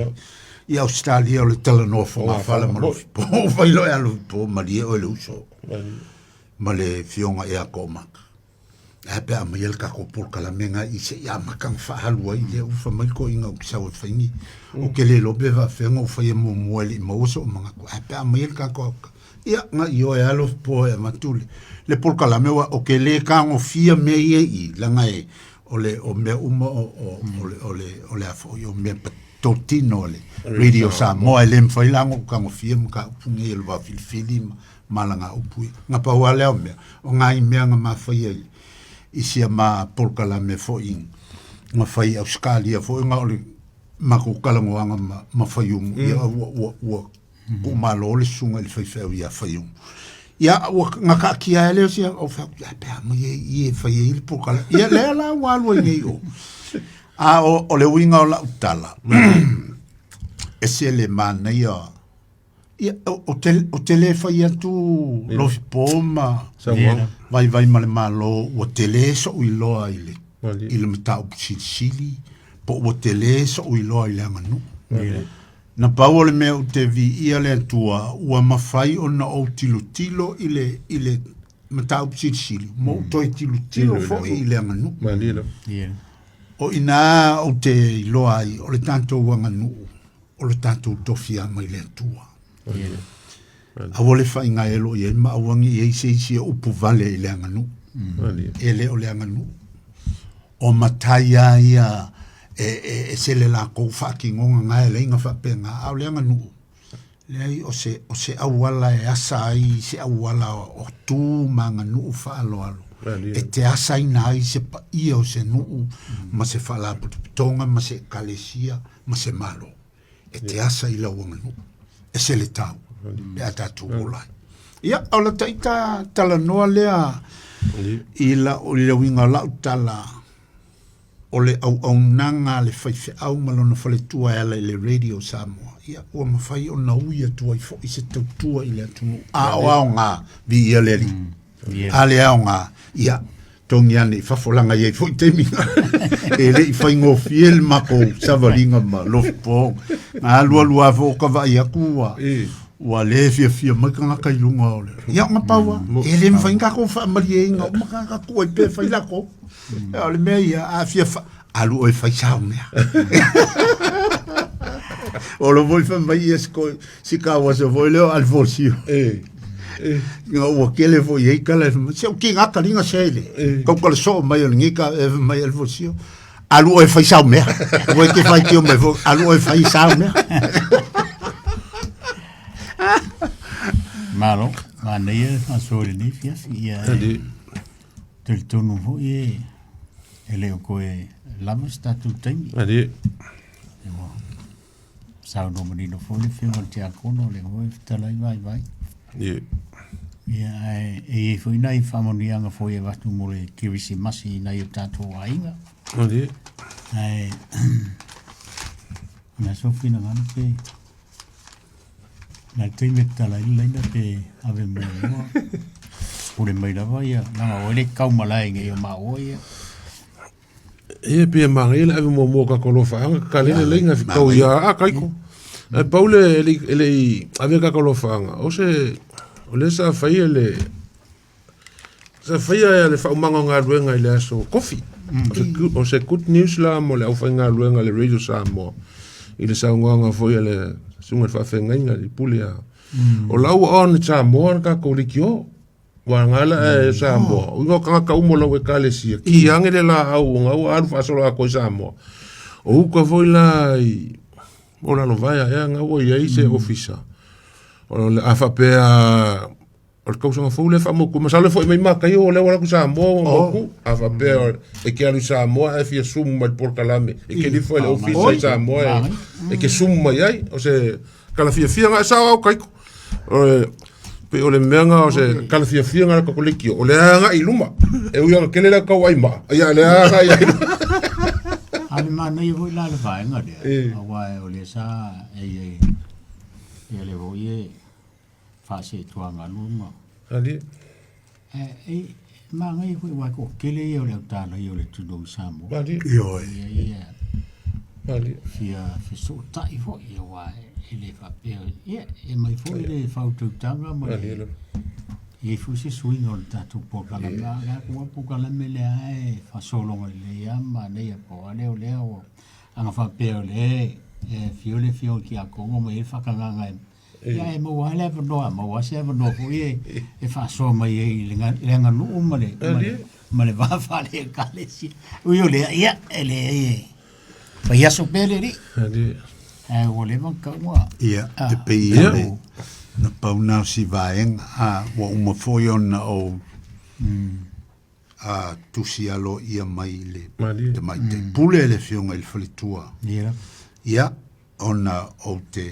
i Ausetalia o le talanoa fogafala ma Lofipo. Ou fai loa ia Lofipo, malie oe le uso ma le afioga ia Toomaka. Ae a pe a aumaia le tatou polokalame lena i se i amata ona faaalu ai lea ua fai mai le toeaina ou te sau e fai ni. Ou te le iloa pe faapefea ona ou faia muamua e le i maua sou manatu. Ae a pe a aumaia le tatou Ia, na ioe lava Lofipo e avatu le, le polokalame aua ou te le tagofia mea ia i i, leaga e, o le, o mea uma o, o, o le, o le, o le a foi, o mea totino a le Radio Samoa, e le mafai la ona ou tagofia mataupu nei o le vaafilifili ma, ma alagaupu ia. Na pau lava lea o mea, o nai mea na ma faia i, i sia ma polokalame foi na fai i Ausetalia foi, na o le matou talanoaga ma, ma Faiumu, ia ua, ua, ua Tuumalo le susuga i le faifeau ia Faiumu. Ia, ua na taatia ai lea o sia, ou fai atu, ia, pe a mai e i e fai ai le polokalame. Ia, lea la ua alu ai nei o. A o, o le uiga o lau tala, ese le manaia, ia, o, te, o te le fai atu Lofipo ma Vaivai ma le Malo, ua tele so'u iloa i le, i le mataupu silisili, po ua tele so'u iloa i le aganuu. Na pau o le mea ou te viia le Atua, ua mafai ona ou tilotilo i le, i le mataupu silisili, ma ou toe tilotilo foi i le aganuu. O i ina ou te iloa ai, o le tatou aganuu, o le tatou tofia mai le Atua. Aua le faaiga e lo i ai ma aua ne i ai se isi e upu vale i le aganuu. E le o le aganuu. O matai lava ia e, e, e sele lakou faatinoga na e leai na faapena, a o le aganuu, leai o se, o se auala e asa ai se auala o tu ma aganuu faaaloalo e te asaina ai se paia o se nuu ma se faalapotopotoga ma se ekalesia ma se Malo. E te asa i lau aganuu, e se le tau, pe a tatou ola ai. Ia, o la taita talanoa lea i la, i le uiga o lau tala, o le auaunaga a le faifeau ma lona faletua e ala i le Radio Samoa, ia, ua mafai ona ui atu ai foi se tautua i le atunuu. A o aoga, viia le Alii. A le aoga, ia, Togi ane i fafo laga i ai foi taimi e le i faigofie le makou savaliga ma lofipo. Na alualu lava foi o ka vaai atu ua ua le fiafia mai tagata i luga o le ia ona pau lava. E le mafai ona tatou faamalieina uma tagata tuu ai pea e fai latou. O le mea ia a fia alu oe fai sau mea. O lo foi fai mai ia si kauaso foi lea o Alfosio. Ina ua kele foi ai tala e fai mai, se o ki gata linga se le. Kau kala soo mai o lengi ka e fai mai Alfosio. Alu oe fai sau mea. Ua ke fai tio mai foi, alu oe fai sau mea. Malo, manaia le faasoa i lenei afiafi. Ia, e talitonu foi e e le o toe lava se tatou taimi. Ali. Ua saunoa manino foi le afioga i le Tiakono, o lea foi e fetalai vaivai. Ie. Ia, ae e i ai foi nai faamanuiaga foi e avatu mo le Kerisimasi i nai o tatou aiga. Ali. Ae, o le a sou finagalo pe Na le taimi e tatala ai le laina pe ave muamua. Pule mai lava ia, leaga oe le kau malae nei o maua ia. Ia pe manaia le ave muamua o tatou alofaaga tatala ai le laina fetau ia a Kaiko. Ae pau le e le i ave tatou alofaaga o se o lea sa faia le Sa faia le faaumaga o galuega i le aso kofi. O se good news la mo le aufaigaluega a le Radio Samoa i le saunoaga foi a le susuga i le faafeagaiga i le pule a. O la ua on Samoa le tatou leitio. Ua gala e Samoa. O uiga o tagata uma o lau ekalesia, ki ane le laau ona ua alu faasolo atoa i Samoa. O uka foi la i o Lalovaea ea na ua i ai se ofisa. O le a faapea O le tausaga fou lea faamautu, masalo e foi mai Mataio o lea ua alu atu i Samoa ua mautu. A faapea e te alu i Samoa ae fia sumu mai i le polokalame, e te lifo i le ofisa i Samoa e te sumu mai ai. O se tala fiafia lena, e sao au Kaiko. O le, pei o le mea lena o se tala fiafia lena a le tatou leitio, o lea e agai i luma. E ui lava ina tele le tauai maa, ia o lea e agai i luma. A o le manaia foi la le vaega lea, aua o lea sa e i ai, ia lea foi e faasetuagalu ma Ali. E manaia foi aua e toatele ia o le autala ia o le atunuu i Samoa. Ali. Ioe. Ia ia Ali. fia fesootai foi aua e le faapea ia e mai foi le faautautaga ma Ali le lava. e i ai foi se suiga o le tatou polokalame. A o le a polokalame lea e faasologa lelei lava ma manaia pau lava lea o lea ua ana faapea o lea e afio le afioga i le Tiakono ma i ai le faatagaga e Ia e maua lava le avanoa, maua se avanoa foi e, e faasoa mai ai i le, le aganuu ma le, ma le, ma le va faale-ekalesia. Ui o lea, ia, e leai e fai aso pea le alii. Ae ua leva ona taua. Ia, e pei ia le, na pau na o si vaega, a, ua uma foi ona ou a tusi aloaia mai i le tamaitai pule le afioga i le faletua. Ia, ona ou te,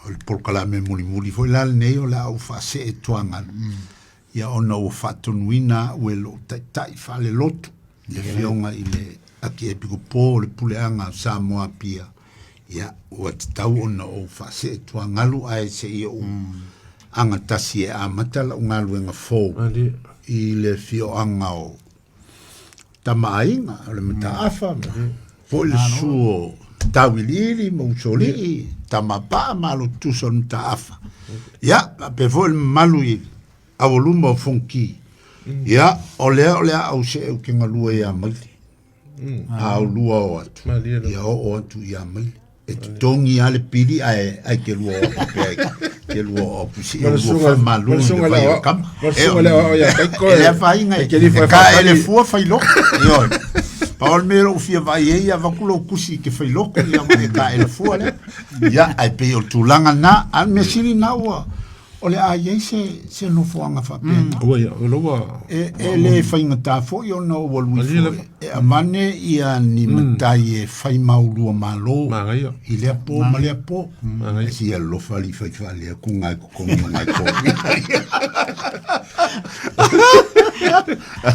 o le polokalame mulimuli foi la lenei o le a ou faasee tuagalu. Ia, ona ua faatonuina au e lou taitai faalelotu, le afioga i le Akiepikopo o le Puleaga o Samoa Apia. Ia, ua tatau ona ou faasee tuagalu ae se i ou agatasi e amata lau galuega fou i le afioaga o Tamaaiga, o le Mataafa, foi le susu o Tauiliili ma Usoalii, Tamapaa ma Alotutusa o le Mataafa. Ia, faapea foi le mamalu i aualuma o Fonoti. Ia, o lea o le a ou see ou te galue ia Maile. A o lua o atu, ia oo atu ia Maile. E totogi lava le pili ae ae te lua o atu pea te lua o atu si o lua faamalu i le vai o le kama. E le afaina e ka ele fua fai loko. Ioe. Pau o le mea o lou fia vaai ai, avatu lou tusi e te fai loko, ia ma e ka ele fua lea. Ia, ae pei o le tulaga lena, a o le mea sili lena ua o le a i ai se, se nofoaga faapena. Ua ia, o ua... E, e le faigata foi ona ua lui foi. E avane ia ni matai e fai maulua malo. Manaia. I lea po ma lea po. Manaia. E si alofa li fai faalea ku ngai ko kongi o ngai ko.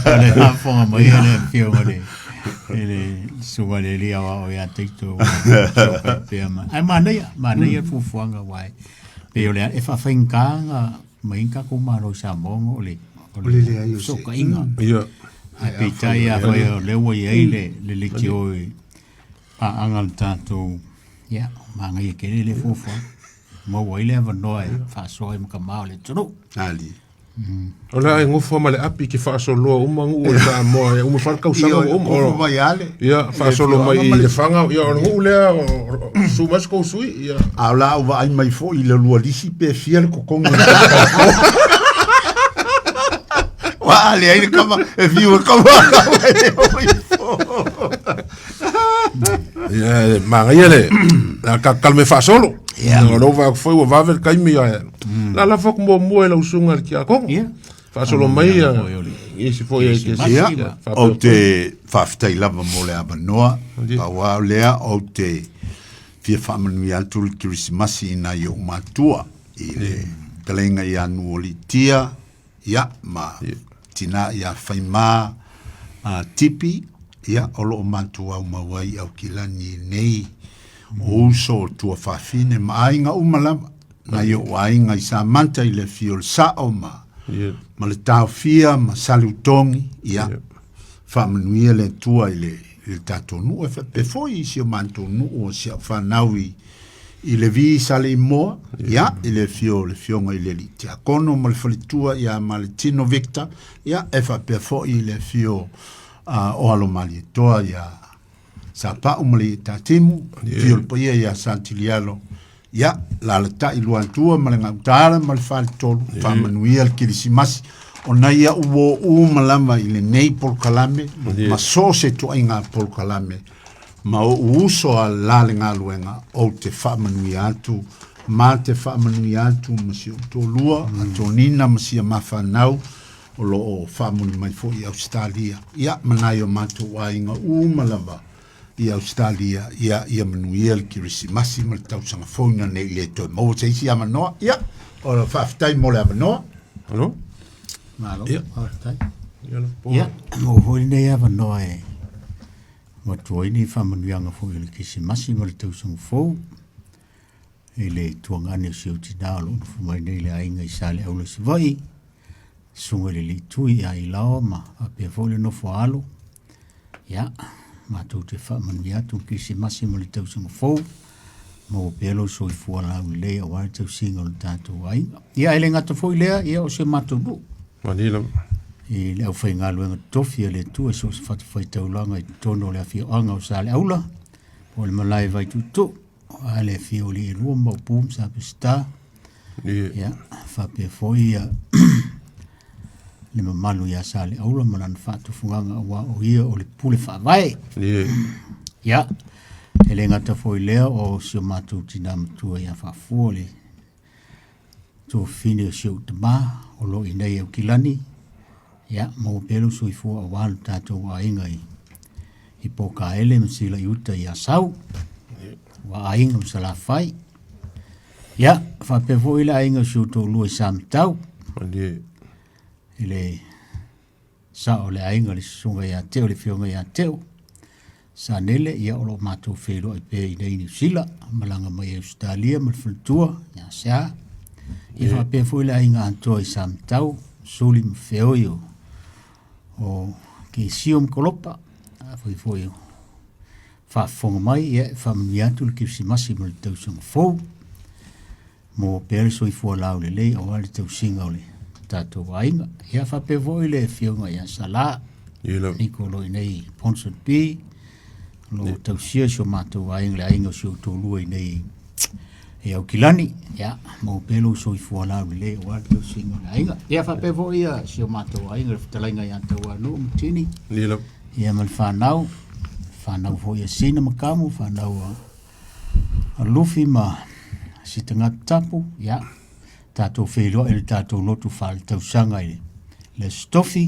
O le faafofoga mai a le afioga i le i le susuga i le alii aoao ia Taito pea ma. Ae manaia, manaia le fuafuaga aua e pei o le e faafaigata ona mai ai tatou Malo i Samoa ona o le O le leai o se fesootaiga. Ia. Ae peitai afai o lea ua i ai le le leitio i paaga a le tatou, ia, manaia tele lea fuafuaga. Maua ai le avanoa e faasoa ai ma tama o le atunuu. Ali. O le a e gofo ma le api ke faasoloa uma nuu o le Samoa e uma fa le tausaga ua uma. Gofo mai ale. Ia, faasolo mai i Lefaga, ia o le nuu lea susu mai se kou sui, ia. A o la au vaai mai foi i le lua lisi pe fia le totogi. Ua ale ai le kama, e fiu e kama. Ia, e manaia le a ka kalme faasolo. Ia. O lou vaai atu foi ua vave le taimi ae la lafo atu muamua i lau susuga i le tiakono. Ia. Faasolo mai ia isi foi e ke Ia, ou te faafetai lava mo le avanoa. Pau lava o lea ou te fia faamanuia atu le Kerisimasi i nai ou matua i le fetalaiga ia Nuualiitia, ia, ma tina ia Faima Tipi, ia, o lo o matou aumau ai i Aukilani nei, o uso o tuafafine ma aiga uma lava, nai ou aiga i Samanta i le afio o le Sao ma, ma le Taofia ma Saleutogi, ia, faamanuia le Atua i le, i le tatou nuu, e faapea foi i si o matou nuu o si au fanau i, i Levi Saleimoa, ia, i le afio o le Afioga i le Alii Tiakono ma le faletua ia Maletino Victor, ia, e faapea foi i le afio o Alo Malietoa ia Sapau ma le Tatimu, afio o le paia ia Santilialo, ia, lalatai Luatua ma le Gautaala ma le Faletolu, faamanuia le Kerisimasi, o nai au uo uma lava i lenei polokalame, ma so o se ituaiga polokalame, ma ou uso a la le galuega, ou te faamanuia atu, ma te faamanuia atu ma si ou toalua, a Tonina ma sia ma fanau, o lo o faamuli mai foi i Ausetalia, ia, ma nai o matou aiga uma lava i Ausetalia, ia, ia manuia le Kerisimasi ma le tausaga fou ina ne i le toe maua se isi avanoa. Ia, o le faafetai mo le avanoa. Alo? Malo, Ia. faafetai. Ia, la po. Ia, maua foi lenei avanoa e avatu ai ni faamanuiaga foi o le Kerisimasi ma le tausaga fou i le tuagane o si ou tinā o lo o nofo mai nei i le aiga i Saleaula i Savaii, susuga i le Alii Tui ia Ilaoa ma faapea foi le nofo a alo. Ia, matou te faamanuia atu le Kerisimasi ma le tausaga fou, maua pea lou soifua laulelei aua le tausiga o le tatou aiga. Ia, e le gata foi lea, ia o si o matou nuu. Malie lava. I le aufaigaluega totofi a le Atua i so o se fatafaitaulaga i totonu o le afioaga o Saleaula, po o le malae Vaituutuu, a le afio o Alii e lua ma Maopu ma Sa Peseta, Ia. ia, faapea foi ia le mamalu ia Saleaula ma lana faatufugaga aua o ia o le pule faavae. Ia. Ia, e le gata foi lea o si o matou tinā matua ia Faafua le tuafafine o si ou tamā o lo o i inei i Aukilani. Ia, maua pea lou soifua aua lo tatou aiga i, i Pōkaele ma Silaiuta i Asau, ua aiga ma Salafai. Ia, faapea foi le aiga o si ou toalua i Samatau, Malie. i le sao o le aiga le susuga ia Teo, le afioga ia Teo Sanele, ia o lo o matou feiloai pea i inei i Niu Sila, malaga mai i Ausetalia ma le faletua ia Sea. Ia faapea foi le aiga atoa i Samatau, Suli ma Feoi o, o Kesio ma Kolopa, afai foi o faafofoga mai, ia e faamanuia atu le Kerisimasi ma le tausaga fou. Maua pea le soifua laulelei aua le tausiga o le tatou aiga. Ia faapea foi le afioga ia Sala, Ia lava. Niko o lo o i inei i Ponsonby, o lo o tausia si o matou aiga, le aiga o si ou toalua i inei i Aukilani. Ia, maua pea lou soifua laulelei aua le tausiga o le aiga. Ia faapea foi ia si o matou aiga, le fetalaiga ia Tauanuu ma Tini, Ia lava. ia ma le fanau, fanau foi a Sina ma Kamu, fanau a a Lufi ma si tagata tapu, ia, tatou feiloai i le tatou lotu faaletausaga i le Aso Tofi,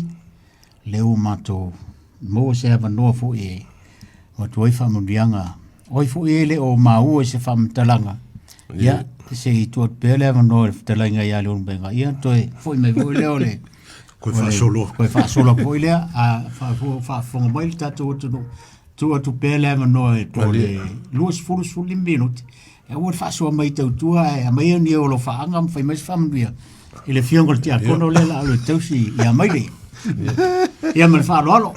lea ua matou maua se avanoa foi e avatu ai faamanuiaga. O ai foi e le o maua i se faamatalaga, ia, se i tuu atu pea le avanoa i le fetalaiga ia Leulumoega, ia toe foi mai foi lea o le Koe faasolo. Koe faasolo atu foi lea, a faafofoga mai le tatou atunuu, tuu atu pea le avanoa e po o le 20, 15 minute, e aua le faasoa mai tautua ae aumai ni ou alofaaga ma fai mai se faamanuia i le afioga i le tiakono lea o le a alu e tausi ia Maile. Ia ma le faaaloalo.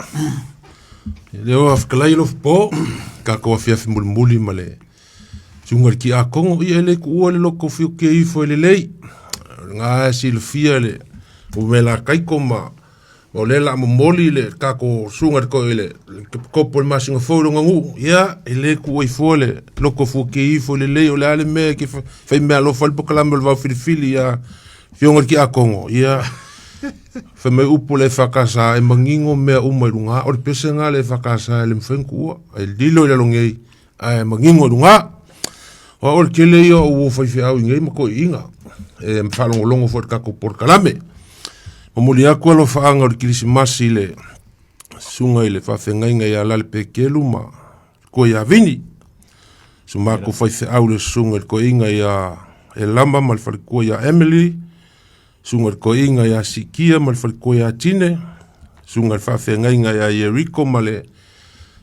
Lea ua fetalai alofa po, tatou afiafi mulimuli ma le susuga i le tiakono, ia e le tuua le loto fiukia ifo e lelei. O lena e silafia le umela taiko ma o lea la momoli le tatou susuga i le to- i le kopo o le masina fou i lona nuu, ia e le tuua ifo le loto fuatia ifo e lelei, o le a le mea e te fai mea alofa ai le polokalame o le vaofilifili ia Afioga i le Tiakono, ia fai mai upu le EFKS e manino mea uma i luga, o le pese lena a le EFKS e le mafai ona tuua, e lilo i lalo nei ae manino i luga. O au o le tele ia o uo faifeau i nei ma toeaiina e faalogologo foi i le tatou polokalame. Momoli atu alofaaga o le Kerisimasi i le susuga i le faafeagaiga ia Lale Pekelu ma Koe ia Vini. Si o matou faifeau le susuga i le toeaina ia Elama ma le faletua ia Emily, susuga i le toeaina ia Sikia ma le faletua ia Tine, susuga i le faafeagaiga ia Yeriko ma le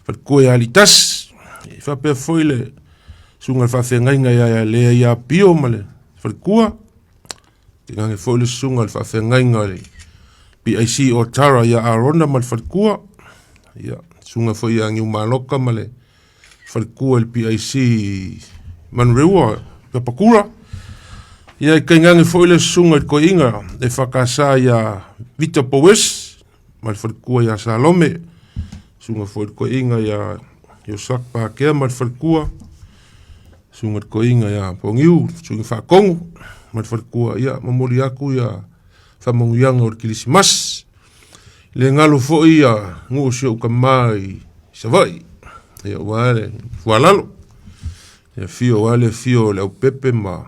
faletua ia Litasi. E faapea foi le susuga i le faafeagaiga ia Lea ia Pio ma le faletua. Tainane foi le susuga i le faafeagaiga i le PIC o Tara ia Arona ma le faletua. Ia, susuga foi ia Niumaloka ma le faletua i le PIC Manureua, Papakura. Ia, e tainane foi le susuga i le toeaina e whakasa ia Vita Powes ma le faletua ia Salome. Susuga foi i le toeaina ia Iosak Pakea ma le faletua. Susuga i le toeaina ia Pogiu, susuga Faatonu ma le faletua. Ia, momoli atu ia faamanuiaga o le Kerisimasi. Le galo foi ia nuu o si ou tama i Savaii, ia aua le Fualalo. Ia afio aua le afio o Leaupepe ma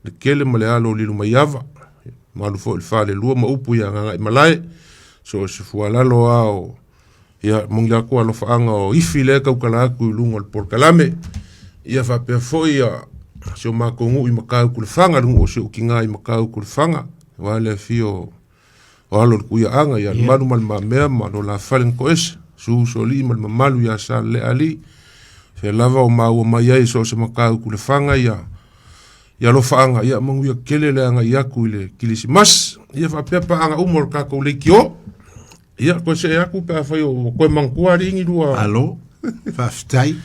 le Kele ma le alo o Lilomaiava. Malu foi le falelua ma upu ia Gagaimalae. So o se fualalo lava o ia momoli atu alofaaga o ifi lea e tautala atu i luga o le polokalame. Ia faapea foi ia si o matou nuu i Matautu Lefaga, le nuu o si ou tina i Matautu Lefaga, aua le afio o alo o le Tuiaaga ia Lemalu ma le Mamea ma lo la fale na toese, susu Usoalii ma le mamalu ia Saleleaalii, fea lava o maua mai ai so o se Matautu Lefaga ia ia alofaaga, ia manuia tele le agai atu i le Kerisimasi. Ia faapea paaga uma o le tatou leitio. Ia, toe see atu pe afai o toe manatua alii ni lua. Malo, faafetai.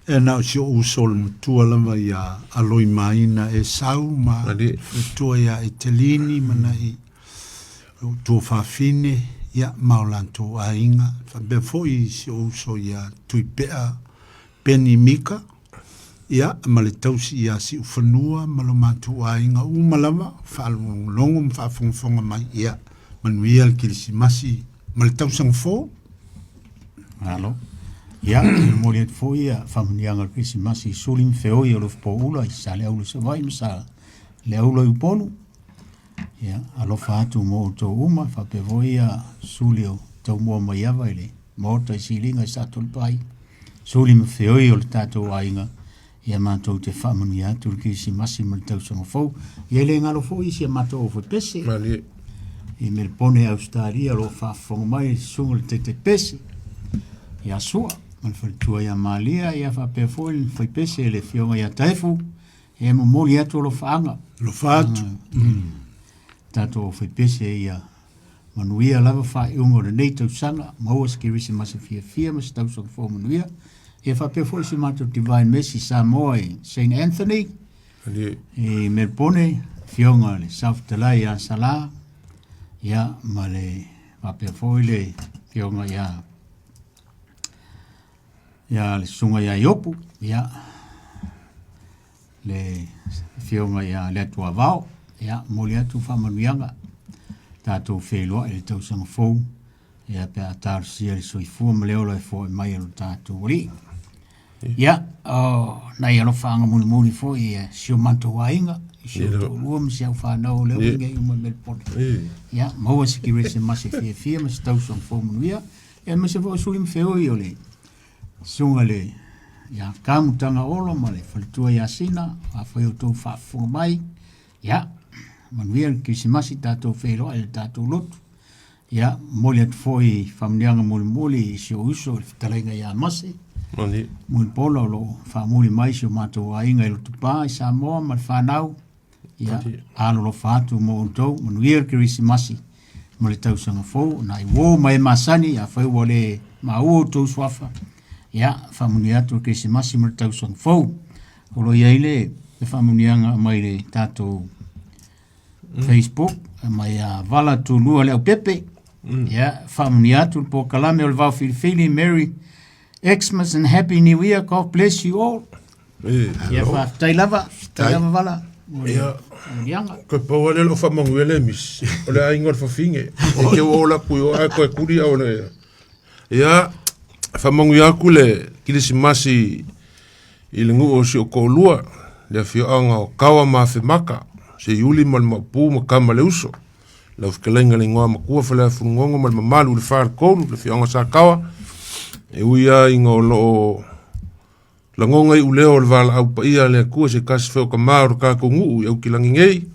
E na o si ou uso le matua lava ia Aloimaina Esau ma faletua ia Etelini ma nai ou tuafafine, ia ma o latou aiga. Faapea foi si ou uso ia Tuipea Peni Mika, ia ma le tausi ia Siufanua ma lo matou aiga uma lava, faalogologo ma faafogafoga mai, ia manuia le Kerisimasi ma le tausaga fou. Malo. Ia, e momoli atu foi ia faamanuiaga o le Kerisimasi i Suli ma Feoi o Alofapoula i Saleaula i Savaii ma Saleaula i Upolu. Ia, alofa atu mo outou uma, faapea foi ia Suli o Taumua Maiava i le Maota i Siliga i Satoalepai. Suli ma Feoi o le tatou aiga, ia matou te faamanuia atu le Kerisimasi ma le tausaga fou. Ia e le galo foi si a matou aufaipese. Malie. I Melebone, Ausetalia, o lo o faafofoga mai le susuga i le Taitaipese ia Sua ma le faletua ia Malia, ia faapea foi le faipese le afioga ia Taefu, e momoli atu alofaaga. Alofa atu. Tatou aufaipese ia manuia lava faaiuga o lenei tausaga, maua se Kerisimasi fiafia ma se tausaga fou manuia. Ia faapea foi si matou Divine Mercy Samoa i St. Anthony i Melbourne, afioga i le Saofetalai ia Sala, ia ma le faapea foi le afioga ia ia le susuga ia Iopu, ia le afioga ia Leatuavao, ia momoli atu faamanuiaga tatou feiloai i le tausaga fou, ia pe a talosia le soifua ma le ola e foai mai e lo tatou Alii. Ia, o nai alofaaga mulimuli foi i si o matou aiga, i si ou toalua ma si au fanau o lea ua inei uma i Melbourne. Ia, maua se Kerisimasi fiafia ma se tausaga fou manuia, ia aemaise foi o sui ma feoi o le susuga i le ia Kamutaga Olo ma le faletua ia Sina, afai o outou faafofoga mai, ia, manuia le Kerisimasi, tatou feiloai i le tatou lotu. Ia, momoli atu foi faamanuiaga mulimuli i si ou uso i le fetalaiga ia Mase. Mani. Mulipola o lo o faamuli mai si o matou aiga i Lotopa i Samoa ma le fanau. Ia, alolofa atu mo outou, manuia le Kerisimasi. ma le tausaga fou. Nai uo ma e masani, afai ua le maua outou suafa, ia, faamanuia atu le Kerisimasi ma le tausaga fou. O lo o i ai le faamanuiaga mai le tatou Facebook, mai a Vala Tulua le Aupepe. Ia, faamanuia atu le polokalame o le Vao Filifili, Merry Xmas and Happy New Year, God bless you all. Ia, faafetai lava, faafetai lava Vala. mo le faamanuiaga. Koe pau lea o faamanuia le misi, o le aiga o le fafine. E te o la kui o ae koe kuli au le. Ia, faamanuia atu le Kilisimasi i le nuu o si o toalua, le afioaga o Kawa ma Afemaka, se Iuli ma le Maopu ma Kama le Uso. Lau fetalaiga le igoa matua Faleafulugogo ma le mamalu i le faletolu, le afioaga o Sakawa, e ui lava ina o lo o lagona iuleo o le valaau paia a le Atua se tasi foi o tama o le tatou nuu i Aukilagi nei,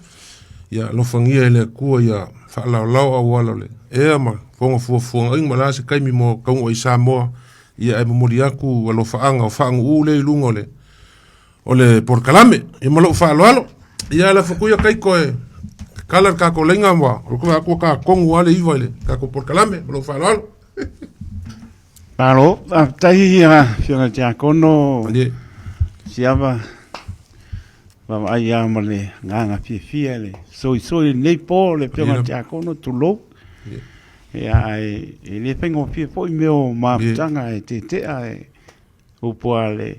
ia alofagia e le Atua ia faalaolao auala o le ea ma fofoga fuafuagaiga ma o le a se taimi mo taunuu ai i Samoa, ia ae momoli atu alofaaga o faanuu lea i luga o le o le polokalame. Ia ma lou faaaloalo. Ia lafo atu ia Kaiko e kala le tatou laina ma o le atu ka tonu lava le 9 i le tatou polokalame ma lou faaaloalo. Malo, faafetai ia Afioga i le Tiakono Malie. Siava, vaavaai lava ma le agaga fiafia i le soisoi i lenei po le Afioga i le Tiakono, tulou. Ia, ae e le faigofie foi mea o mafutaga e tetea e upu a le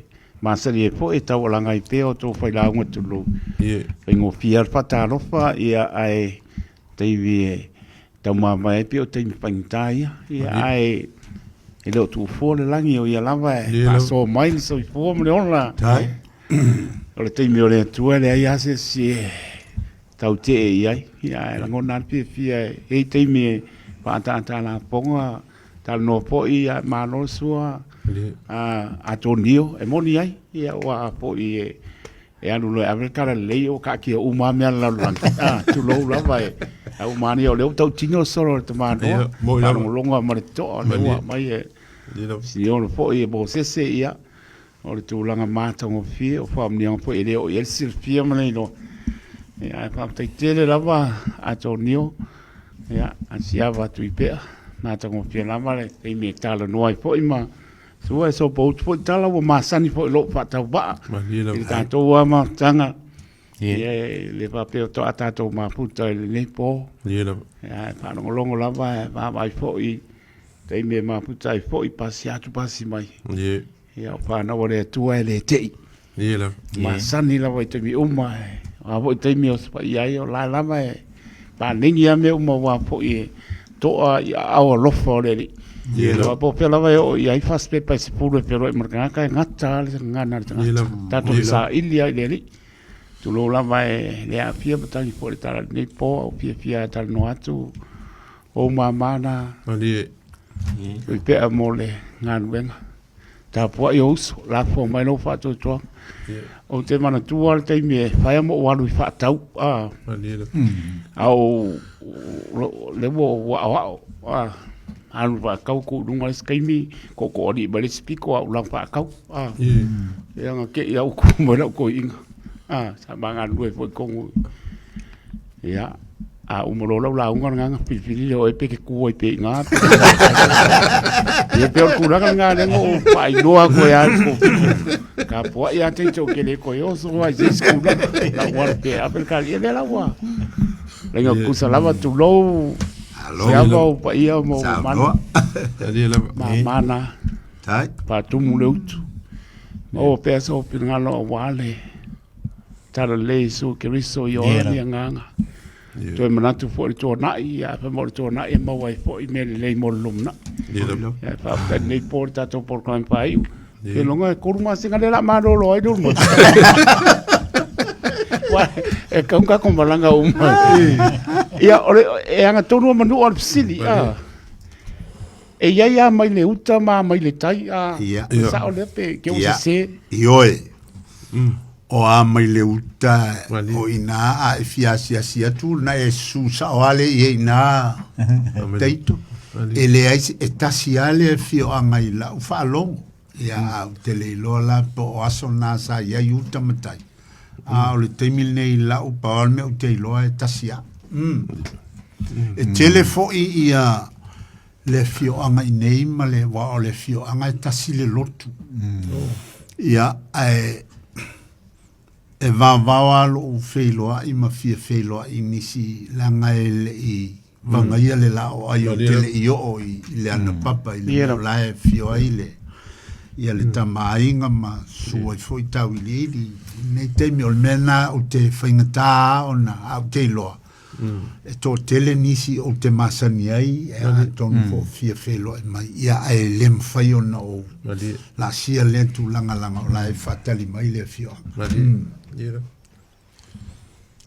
masani ai foi e taualaga ai pea o tou failauga tulou. Faigofie lava le faatalofa, ia, ae taimi e taumamae ai pei o taimi faigata ia. Ia, ae e le o tuufua le lagi, o ia lava e faasoa mai le soifua ma le ola. O le taimi o le Atua e leai lava se isi e tau tee i ai. Ia, ae lagona lava le fiafia e i ai taimi e faaataata lafoga, talanoa foi, ia, malo le sua, Atonio, e moni ai, ia, aua foi e E alu loa e ave le talalelei ua taatia uma lava mea a le lalolagi. Ah, tulou lava e au manaia o lea ua tautino le solo a le tamanoa. Ia, moi lava. Faalogologo ma le totoa o lea ua aumai e Ia lava. Siolo foi e Mosese, ia, o le tulaga matagofie o faamanuiaga foi e le oo i ai le silafia ma le iloa. Ia, ae faafetai tele lava Atonio, ia, Asiava Tuipea, matagofie lava le taimi e talanoa ai foi ma Sua e sopoutu foi tala ua masani foi i lou faatauvaa Malie lava. i le tatou lava mafutaga. Ie. Ia, e le faapea faatoa tatou mafuta i lenei po. Malie lava. Ia, e faalogologo lava e vaavaai foi i taimi e mafuta ai foi, pasi atu pasi mai. Ie. Ia, o fanau a le Atua e le tei. Ie lava. Masani lava i taimi uma. O a foi taimi e osofaia ai, o la lava e paleni lava mea uma aua foi e toa i aao alofa o le Alii. Ie lava. Aua po o fea lava e oo i ai fasipepa e 10 e feoloai ma le tagata, e gata lava le gagana a le Ie tagata. lava. Tatou Ie lava. saili lava i le Alii. Tulou lava e le aafia matagi foi le tala i lenei po, a ua fiafia e talanoa atu ou mama na. Malie. Tuipea mo le galuega. Tapuai o uso, lafo mai lou faatuatuaga. Ou te manatua le taimi e fai a mo alu i faatau, a o le ua ou aoao, a alu faatau ku i luga le isi taimi, tootooalii mai le isi pito a ou laga faatau, a ia na te i lava ua tu mai lau toeaina, a sa ma galulue foi i totonu. Ia, a uma loa lau lauga lena ona filifili lea o oe pe te tu ai pea i ina. Ia pei o le tulaga lena lea na ou faailoa atu ai lava i le Koviti. Tapuai lava teite ou te le toe oso lava i se isi tulaga. La ua alu pea e ave le tali, ia lea la ua laina tutusa lava, tulou, Alo. siava ou paia ma ou mamalu. Saunoa. Malie lava. Mama na Tai. faatumu le utu. Maua pea sou finagalo aua le Talalelei Iesu Keriso i ola ni agaga. Toe manatu foi i le tuanai, ia fai mai o le tuanai e maua ai foi mea lelei mo le lumanai. Ia e faafetai lenei po i le tatou polokalame faaiu. Seiloga e 3 masina lea o le a malolo ai le ulu Aua e tatau ona tatou malaga uma. Ia, o le, e agatonu lava Manua o le fesili, a. E i ai lava mai le uta ma mai le tai, a. Ia. Sao lea pe te i ua Ia. sese. Ioe. O a mai le uta Malie. o ina a e fia asiasi atu na e su sao ale i e ina teito. E leai se- e tasi lava le afioaga i lau faalogo. Ia, a ou te le iloa la po o aso na sa i ai uta ma tai. A o le taimi lenei i lau pau lava le mea ou te iloa e tasi lava. E tele foi ia le afioaga i nei ma le aua o le afioaga e tasi le lotu. Ia, ae e vaovao lava lou feiloai ma fia feiloai i nisi leaga e le i vagaia le laoai ou te le i oo i le Anapapa i le mea o la e afio ai le ia le Tama a Aiga ma susu ai foi Tauiliili i lenei taimi. O le mea lena ou te faigata lava ona ae ou te iloa e toatele nisi ou te masani ai e atonu foi o fia feiloai mai ia ae le mafai ona ou laasia lea tulaga leaga o la e faatali mai le afioaga.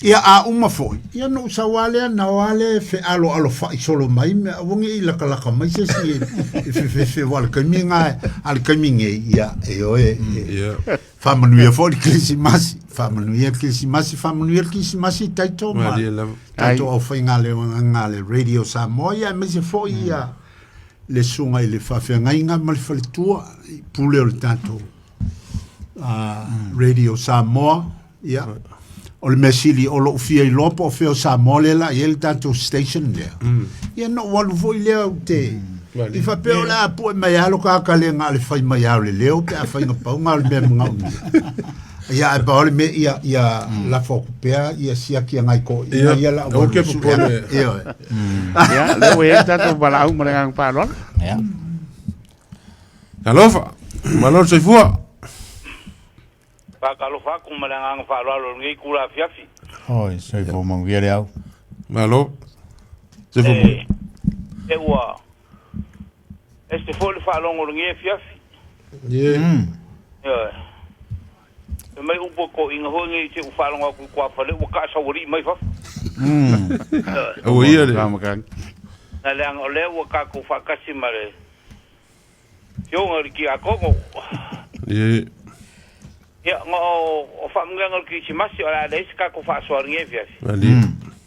Ia a uma foi, ia na ou sau lava lea, na o lava lea e fealoalofai solo mai mea, aua ne i lakalaka mai se isi e fefefe, aua o le taimi lena, a o le taimi nei, ia, e o e, e faamanuia foi le Kerisimasi, faamanuia le Kerisimasi, faamanuia le Kerisimasi i taito ma tatou aufaigaluega a le Radio Samoa, ia aemaise foi ia le susuga i le faafeagaiga ma le faletua, i pule o le tatou Radio Samoa, ia, o le mea sili o lou fia iloa po o fea o Samoa lea la i ai le tatou station lea. Ia na ou alu foi lea ou te i faapea o le a pue mai lava lo kakalega a le fai mai lava o le leo pe afai na pau na o le mea manaomia. Ia ae pau le mea ia ia lafo atu pea ia siaki a nai toeaiina ia la ou alu sue atu. Ioe. Ia, lea ua i ai le tatou valaau ma le agaga faaaloalo. Ia. Talofa, malo le soifua. Faatalofa atu ma le agaga faaaloalo i lenei itula afiafi. Oi, soifua manuia le au. Malo. Soifua manuia. E ua ese foi le faalogo i lenei afiafi. Ie. Ioe. Fai mai upu a toeaiina foi nei se i ou faalogo atu i tuafale ua taasaualii mai fafo. Ioe. Aua ia le. Na leaga o lea ua tatou faatasi ma le Afioga i le Tiakono. Ie. Ia, na o, o faamanuiaga o le Kerisimasi, o le a leai se tatou faasoa i lenei afiafi. Malie.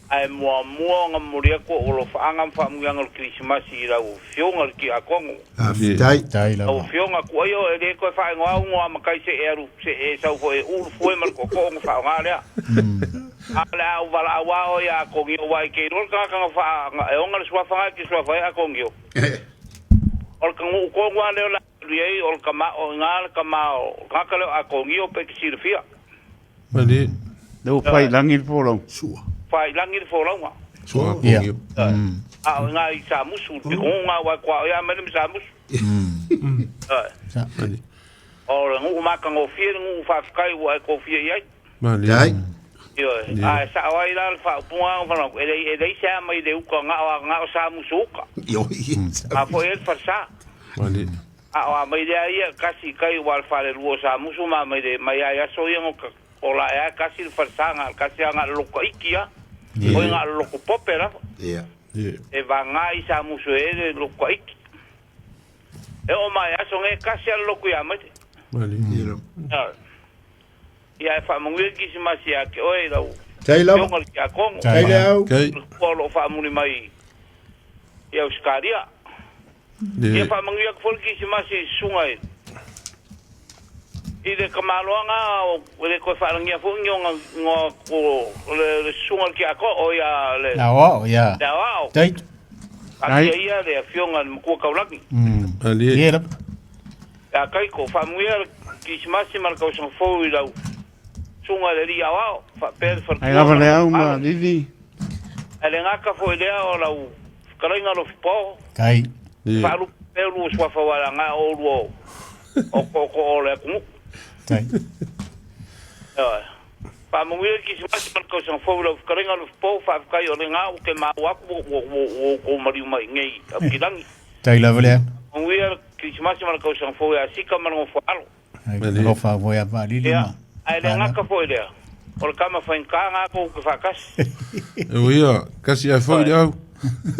Ae muamua ona momoli atu ou alofaaga ma faamanuiaga o le Kerisimasi i lau Afioga i le Tiakono. Faafetai. Tai Lau lava. Afioga Tuaio, e le toe faaigoa au igoa matai se e alu, se e sau foi e uu le fue ma le tootoo ona faaaoga lea. A o le a ou valaau lava oe ia Atonio, aua e te iloa le tagata na faa, na, e ona le suafa na e te suafa ai Atonio. O le taunuu tonu lava lea o le a alu i ai, o le tama, o i ina le tama o le tagata lea o Atonio pe e te silafia. Malie. Lea ua fai i lagi le folauga. Sua. Fai i lagi le folauga. Sua Atonio. A o i ina i Samusu, le pitoga aua e tuaoi lava mai le ma Samusu. Malie. O le nuu matagofie le nuu faafetai ua e tofia i ai. Malie. Tai. Ioe. A e sao ai la le faaupuga na fana, e leai e leai se ama i le uka na o na o Samusu uka. Ioe. A foi e le falesa. Malie. A o a mai lea ia kasi kai ua le falelua o Samusu ma mai le mai ai aso ia no ka o la e a kasi le falesa na kasi a na le loko iki a. O i na le loko pope lava. Ia. Ie. E vagā i Samusu e le loko iki. E oo mai aso nei kasi a le loku ia mai. Malie. Ia. Ioe. Ia e faamanuia le Kerisimasi ia te oe i lau Tai lava. Afioga i le Tiakono. Tai le au. Tai. Le Atua o lo o faamuli mai i Ausetalia. Ie. Ia faamanuia atu foi le Kerisimasi i susuga i i le tamaloaga o e le toe faalagia foi ni ona igoa o le le susuga i le Tiakono o ia le Le aoao, ia. le aoao. Tai. Taatia ia le Afioga i le Matua Taulagi. Malie. Ie lava. Ia Kaiko, faamanuia le Kerisimasi ma le tausaga fou i lau susuga i le Alii Aoao, faapea le Ai faletua lava ma le lau au ma alo. Livi. Ae le gata foi lea o lau fetalaiga Lofipoo, Tai. Ie. faalupe pea lua suafa aua leaga o oulua o tootoo o le atunuu. Tai. Ioe. Faamanuia le Kerisimasi ma le tausaga fou i lau fetalaiga Lofipoo, faafetai o lena ua te maua atu ua ua ua ua outou maliu mai i inei i Aukilagi. Tai lava le au. Manuia le Kerisimasi ma le tausaga fou ia Sika ma le nofo alo. Ai, alofa foi a Vaalili Ia, ma ae le Vaalala. gata foi lea, o le tama faigata na tou te faatasi. E ia, kasi ai foi le au.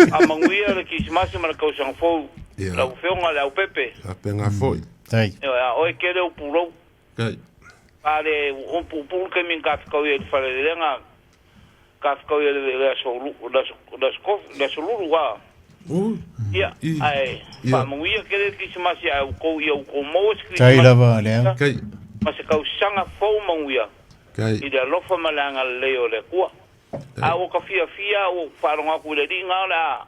Faamanuia le Kerisimasi ma le tausaga fou Ia. lau Afioga le Aupepe. Faapena foi. Tai. Ioe, a oe kele o pulou. Tai. A le puupuu le taimi na tafekau ai i le falelelega, tafekau ai i le aso le aso le aso kofi le aso lulu a. Ui. Ia, I. ae Ia. faamanuia tele le Kerisimasi ae outou ia outou maua se Tai Kerisimasi lava le au. Kai. ma se tausaga fou manuia Kai. i le alofa ma le agalelei o le Atua. A ua ka fiafia a ua faalogo atu i le alii na o le a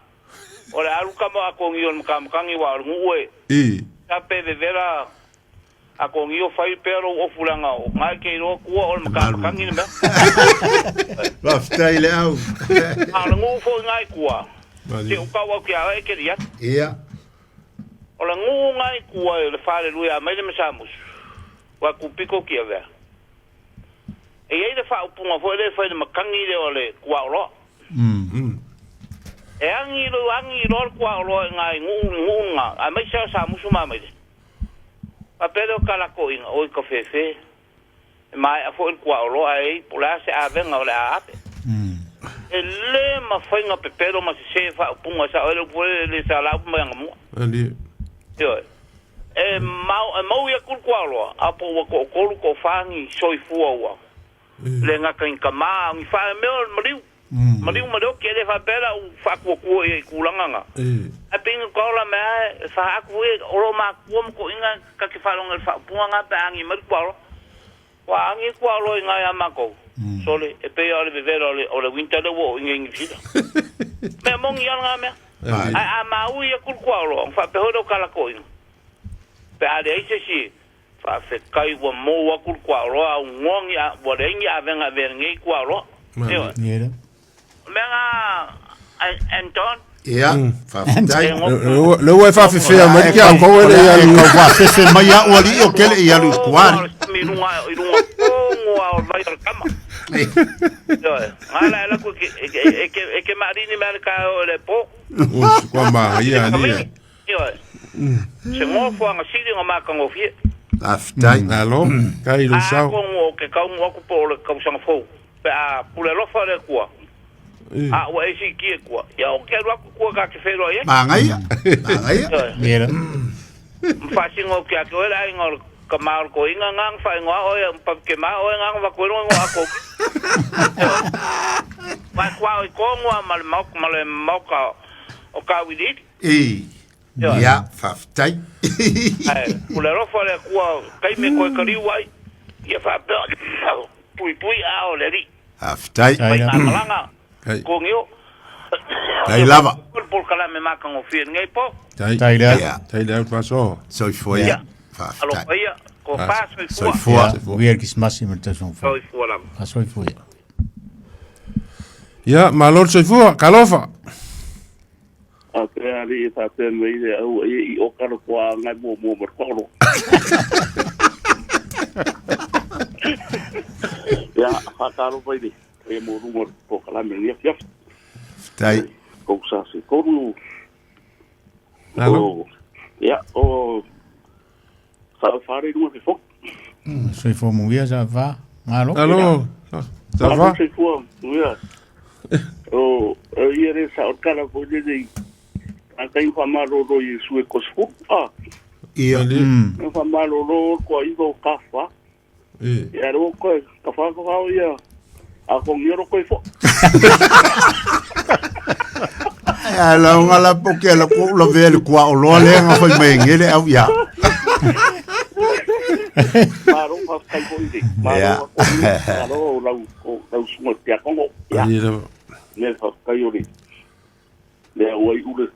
o le a alu tama o Akonio i le matamatagi aua o le nuu e sa pe vevela Akonio fai pea lou ofu leaga o na e te iloa tua o le matamatagi le mea. Faafetai le au. A o le nuu foi na i tua, se u tau atu ia oe e te li atu. Ia. O le nuu na i tua i le falelua ia Maile ma Samusu, ua tupito Tiavea. E i ai le faaupuga foi lea e fai i le matagi lea o le tuaoloa. E agi loa agi loa le tuaoloa i ina i nuu nuu na, aemaise lava o Samusu ma Amaile. Faapea lea o Talakoiga, oi ka fefe, e maea foi le tuaoloa ae ei po o le a se avega o le a ave. E le mafai ona pepelo ma sese faaupuga, sao ai le upu foi lea, e le sala upu mai anamua. Ioe. E mau e maui atu le tuaoloa, a po ua toatolu toafa ni soifua ua le gata i tama a o ni faamea o le maliu. Maliu ma le oti, e le faapea la u faatuatua ia i tulaga na. Ae pei na taola mai lava e faaatu foi o lo matua ma toeaiina ta te faalogo i le faaupuga na pe a agi mai le tuaoloa. Ua agi le tuaoloa i ina ia matou, sole, e pei lava o le vevela o le winter lea ua oo i inei i Niu Sila. Mea moni lava lena mea. Ae a maui atu le tuaoloa, ona faapea foi lea o talatoina, pe a leai se isi e faafetai ua mou atu le tuaoloa a ugoa ni a, ua leai ni avega e avea nei tuaoloa. Ioe. O mea na Anton. Ia, faafetai. Le ua e faafefea mai ke au kau ele ia lu. Kau faafefe mai au alii o kele i alu i kuari. I runga, i runga kongo a o vai o le tama. Ioe. Ngā la e laku e ke, e ke, e ke maarini mea le ka o le po. O si kwa ma ia ali. Ioe. Se ngofoaga sili ona matagofie. Faafetai. Malo, kai lo sao. A kongo o ke kaungu aku po o le tausaga fou. Pe a pule alofa le Atua. A ua e siitia i tua. Ia o ke alu aku i tua ka te feiloai ai. Magaia. Magaia. Ioe. Ma faasino atu ia te oe le aiga o le tama o le toeaina na na faaigoa oe ma ke ma oe na na avatu ai lona igoa atoa. Ioe. Ma e tuaoi tonu lava ma le maota ma le maota o Tauiliili. E. Ioe. Ia, faafetai. Ae pule alofa le Atua taimi e toe taliu ai, ia faapea puipui a o le Alii. Faafetai. Faigamalaga, Kai. Konio. Tai lava. O le polokalame matagofie i lenei po. Tai. Tai lea. Ia. Tai lea faso. Soifua ia. Ia. Faafetai. Alofa ia, ko fa soifua. Soifua. Manuia le Kirisimasi ma le tausaga fou. Soifua lava. Faasoifua ia. Ia, malo le soifua, talofa. A te alii e faapea mai le au e i o kalo kua ngai mua mua ma kolo. Ya, whakaro mai le, e mō runga o po kalame ni afi afi. Tai. Kou sa se koru. Alo. O, ya, o, sa whare runga te fok. Soifua manuia sa va. Malo. Alo. Ça va? Se fua, ya. O, e ia re sa o kala po le nei. A kai wha maroro i sue kosfu. Ah, Ia. Ali. wha maroro ko i o ka wha. E. Ia ro koe, ka whakawhao ia, a ko ngioro koe fo. A la unga la po ke la ko la ve le kwa o loa le nga fai mai ngele au ia. Maro whawhai ko ire. Maro Ia. maro o lau, o lau sunga te akongo. Ia, Ali lava. me whawhai ore. Mea ua i ure,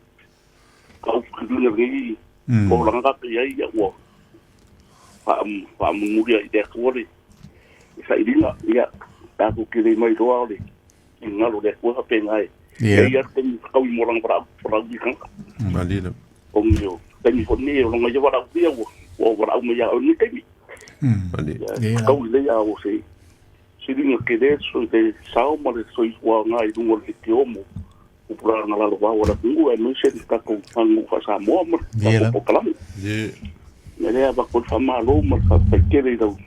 ka upukiruna ngi, ko ranga ka ia ia ua. Whaamunguria i te atua re. I sa iringa, ia, tāku kere mai roa ore. I ngaro le atua hape ngai. Ia. Ia te mi whakau i moranga parau, parau i kanga. Ali lava. O ngio, taimi fo nei, o longa ia warau ia ua, ua warau mai ia au ni taimi. Ali. Ia. Kau i lea o se, siringa ke le so i te sao ma le soifua ngā i runga o le te omo. Upura ngā lalo wā wara kungu e nui se ni kako hangu wha Samoa ma Ia la. kako pokalame. Ye. Me lea wa koe whamalo ma ka whaikere i lau,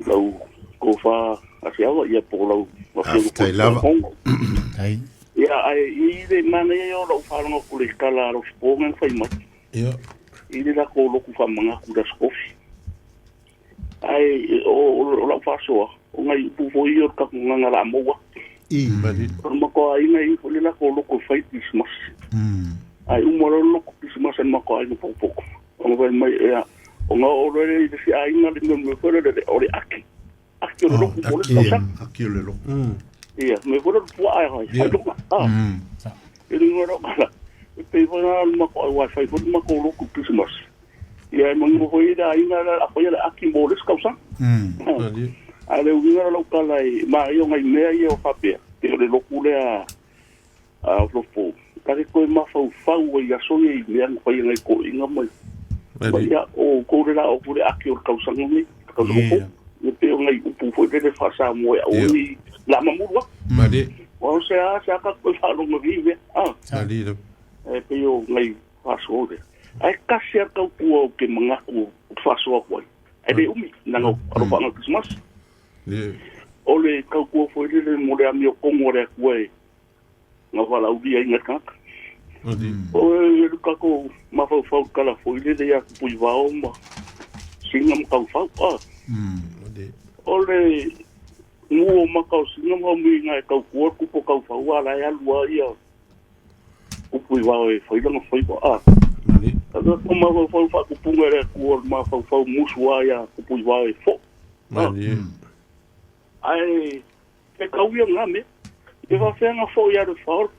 lau ko wha asiawa ia po lau wa whio Faafetai lava. Kongo. Tai. Ia ai i le mana ia o lau whalanga ko le kala ro siponga whai mai. Ia. I le lako loku whamanga kura skofi. Ai, o, o, o lau whasoa, o ngai upu fo i o kaku nganga la moa. I. Ali. O mako ai ngai fo le lako loko whai Christmas. Ai umo lo loko Christmas an mako ai no pokopoko. O ngai mai ea, o ngā o rere i le si ai ngā le me me fere le o le aki. Aki o le loku o le Aki, tausa. aki o le loko. Ia, me foi le puaa e failoga. E le ngaro kala. E pei foi na le mako ai fai foi le mako loku Christmas. Ia e mangu foi da inga la a foi le aki mo le skausa. A le uinga la kala e ma io ngai mea ia o fapea. Te o le loku le a a lopo. Ka ke koe mafaufau ai aso ia i mea na fai ngai ko inga mai. Ia o ko le la o le aki o le kausaga nei. Kausaga fou. Ia pe o ngai upu foi le faasamoa e aua ni la mamulu atu. Ua o se a se a ka koe faalogo i mea. Ah. E pei o ngai faasoa lea. Ae kasi a tau tua o ke manatu o te faasoa atu ai. Ae le umi, leaga o alofaaga o le Kerisimasi. O le tautua foi lele mo le amiotonu a le Atua e na valaaulia ai nai tagata. O le tatou mafaufau i tala foi lele ia Tupuivao ma Sina ma Taufau. Ah. O le mu o maka o Sina ma Mui e tautua le tupu o Taufau a la e alu a ia Tupuivao e fai lana faiva. Ah. Ave ko mafaufau faatupuga e le Atua o le mafaufau musu a ia Tupuivao e fo. Ah. Ae e kau ia ngā mea. E faafefea na foi ia le fao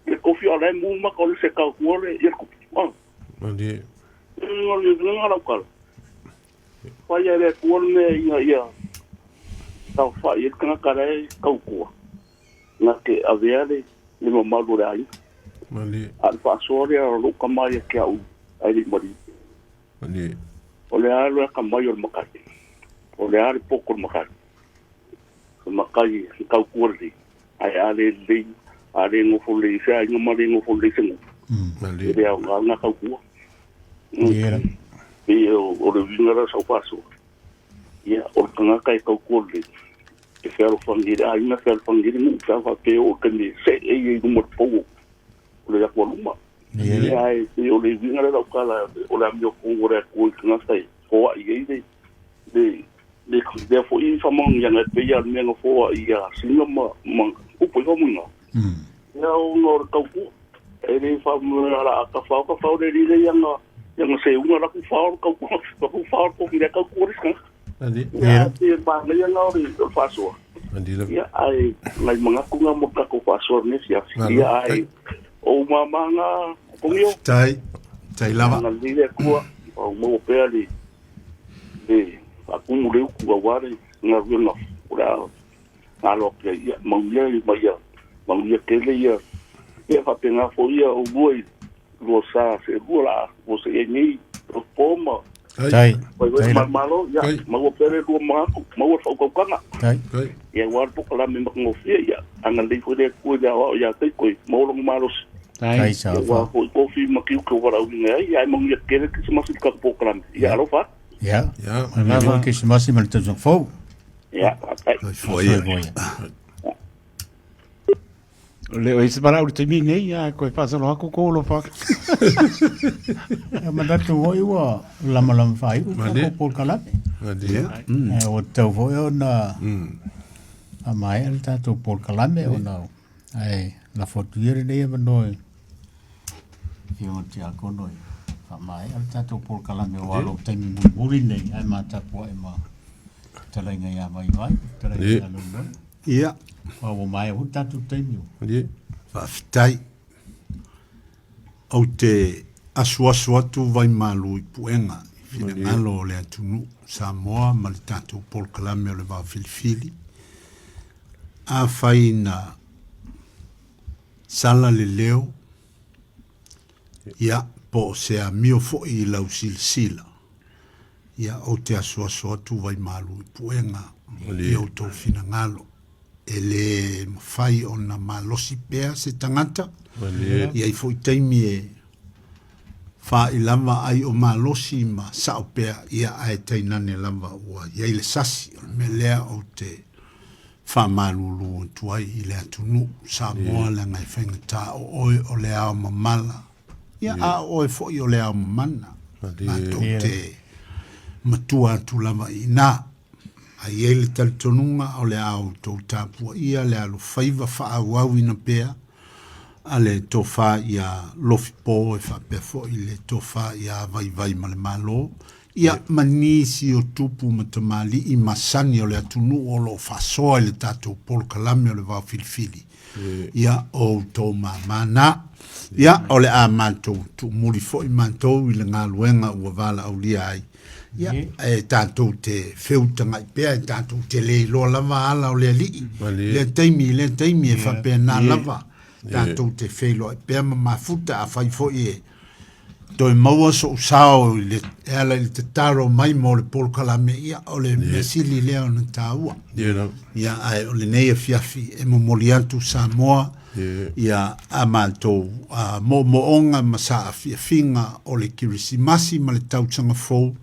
le kofi a la e mu maka o le se kau kua le ia le kupu. Ah. Malie. Nga le nga lau kala. Fai ia le kua le mea ina ia tau fai e tangata la e kau kua. Nga ke avea le le mamalu o le aiga. Malie. A le faasoa lea o lou tama ia ke au ai le malie. Malie. O le a le akamai o le matai. O le a le poto o le matai. Se matai e tautua lelei, ae a le lelei, a le nofo lelei i se aiga ma le nofo lelei i se nuu, e le aoga lena tautua. Pei o le uiga lea o sau faasoa, ia, o le tagata e tautua lelei, e fealofani i le aiga, fealofani i le nuu, pe a faapea e oo i le taimi e see ia i luma o le pou o le atualuma. Ia, ae pei o le uiga lea o lau tala, o le amiotonu o le Atua i le tagata e foai ai le le le lea foi faamanuiaga e pei lava o le mea na foai ia Sina ma ma upu i faamanuiaga. Ia ona o le tautua. E le faamanuia la a tafao tafao le alii lea ia na seuga la ku fao le tautua la ku fao le tofi lea tautua le isi tagata. Ia ae pei e manaia na o le faasoa. Ia ae nai manatu na mo le tatou faasoa i lenei afiafi. Ia ae o ou mama na Tonio. Faafetai. Tai lava. Agalelei le Atua, o maua pea le le faatumu le utu aua le galuega o le a alo atu ai. Ia manuia ma ia manuia tele ia ia faapena foi ia oulua i lua sa seelua la ua seia ai nei po ma Tai. Vai vai malo ia maua pea le lua manatu maua le faautautaga. Tai. Ia aua le polokalame matagofie ia agalelei foi le Atua i le aoao ia te koe maua lona malosi. Tai sa Aua foi kofi ma tiute o valaauina ai, ae manuia tele Kerisimasi i le tatou polokalame. Ia, alofa atu. Ia. Manuia foi Kerisimasi ma le tausaga fou. Ia, faafetai. Soifua ia. Soifua ia. O le o isi valaau i le taimi nei, a koe faasolo atu kou alofa atu. Ia manatu foi ua lamalama faaiu le tatou polokalame. Malie. Ae ua tatau foi ona faamaea le tatou polokalame ona Ae lafo atu ia lenei avanoa i Afioga i le Tiakono e faamaea le tatou polokalame aua lou taimi mulimuli lenei ae ma tapuai ma fetalaiga ia Vaivai, fetalaiga ia Leulumoega. Ia. Aua ua maea foi le tatou taimi. Faafetai. Ou te asuasu atu vaimalu i puega i finagalo o le atunuu Samoa ma le tatou polokalame o le Vaofilifili. Afai na sala le leo, ia, po o se amio foi i lau silasila, ia, ou te asuasu atu vaimalu i puega i outou finagalo. E le mafai ona malosi pea se tagata, e i ai foi taimi e faa'i lava ai o malosi ma sa'o pea, ia ae tainane lava ua i ai le sasi. O le mea lea ou te faamalulu atu ai i le atunuu Samoa leaga e faigata o oe o le ao mamala, ia a o oe foi o le ao mamana. Matou te matua atu lava i ina. A i ai le talitonuga o le a outou tapuaia le alofaiva faaauauina pea a le tofa ia Lofipo e faapea foi le tofa ia Vaivai ma le Malo, Ia, ma nisi o tupu ma tamalii masani o le atunuu o lo o faasoa i le tatou polokalame o le Vaofilifili. Ia, o outou māmā na. Ia, o le a matou tuumuli foi matou i le galuega ua valaaulia ai. Ia, e tatou te feutagai pea, e tatou te le iloa lava ala o le Alii. Lea taimi i lea taimi e faapena lava. Tatou te feiloai pea ma mafuta afai foi e toe maua so'u sao i le, e ala i le tatalo mai mo le polokalame, ia, o le mea sili lea ona taua. Ia, ae o lenei afiafi e momoli atu Samoa, ia, a matou moomooga ma saafiafiga o le Kerisimasi ma le tausaga fou,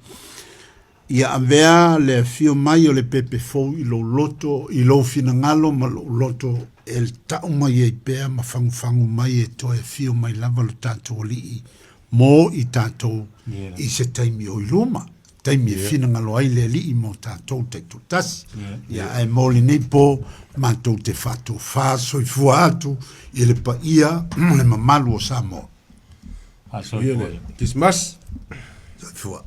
Ia avea le afio mai o le pepe fou i lou loto, i lou finagalo ma lou loto e tau mai ai pea ma fagufagu mai e toe afio mai lava lo tatou Alii mo i tatou i se taimi o i luma, taimi e finagalo ai le Alii mo tatou taitoatasi. Ia, ae mo lenei po, matou te faatofa soifua atu i le paia ma le mamalu o Samoa. Soifua. Kismas. Soifua.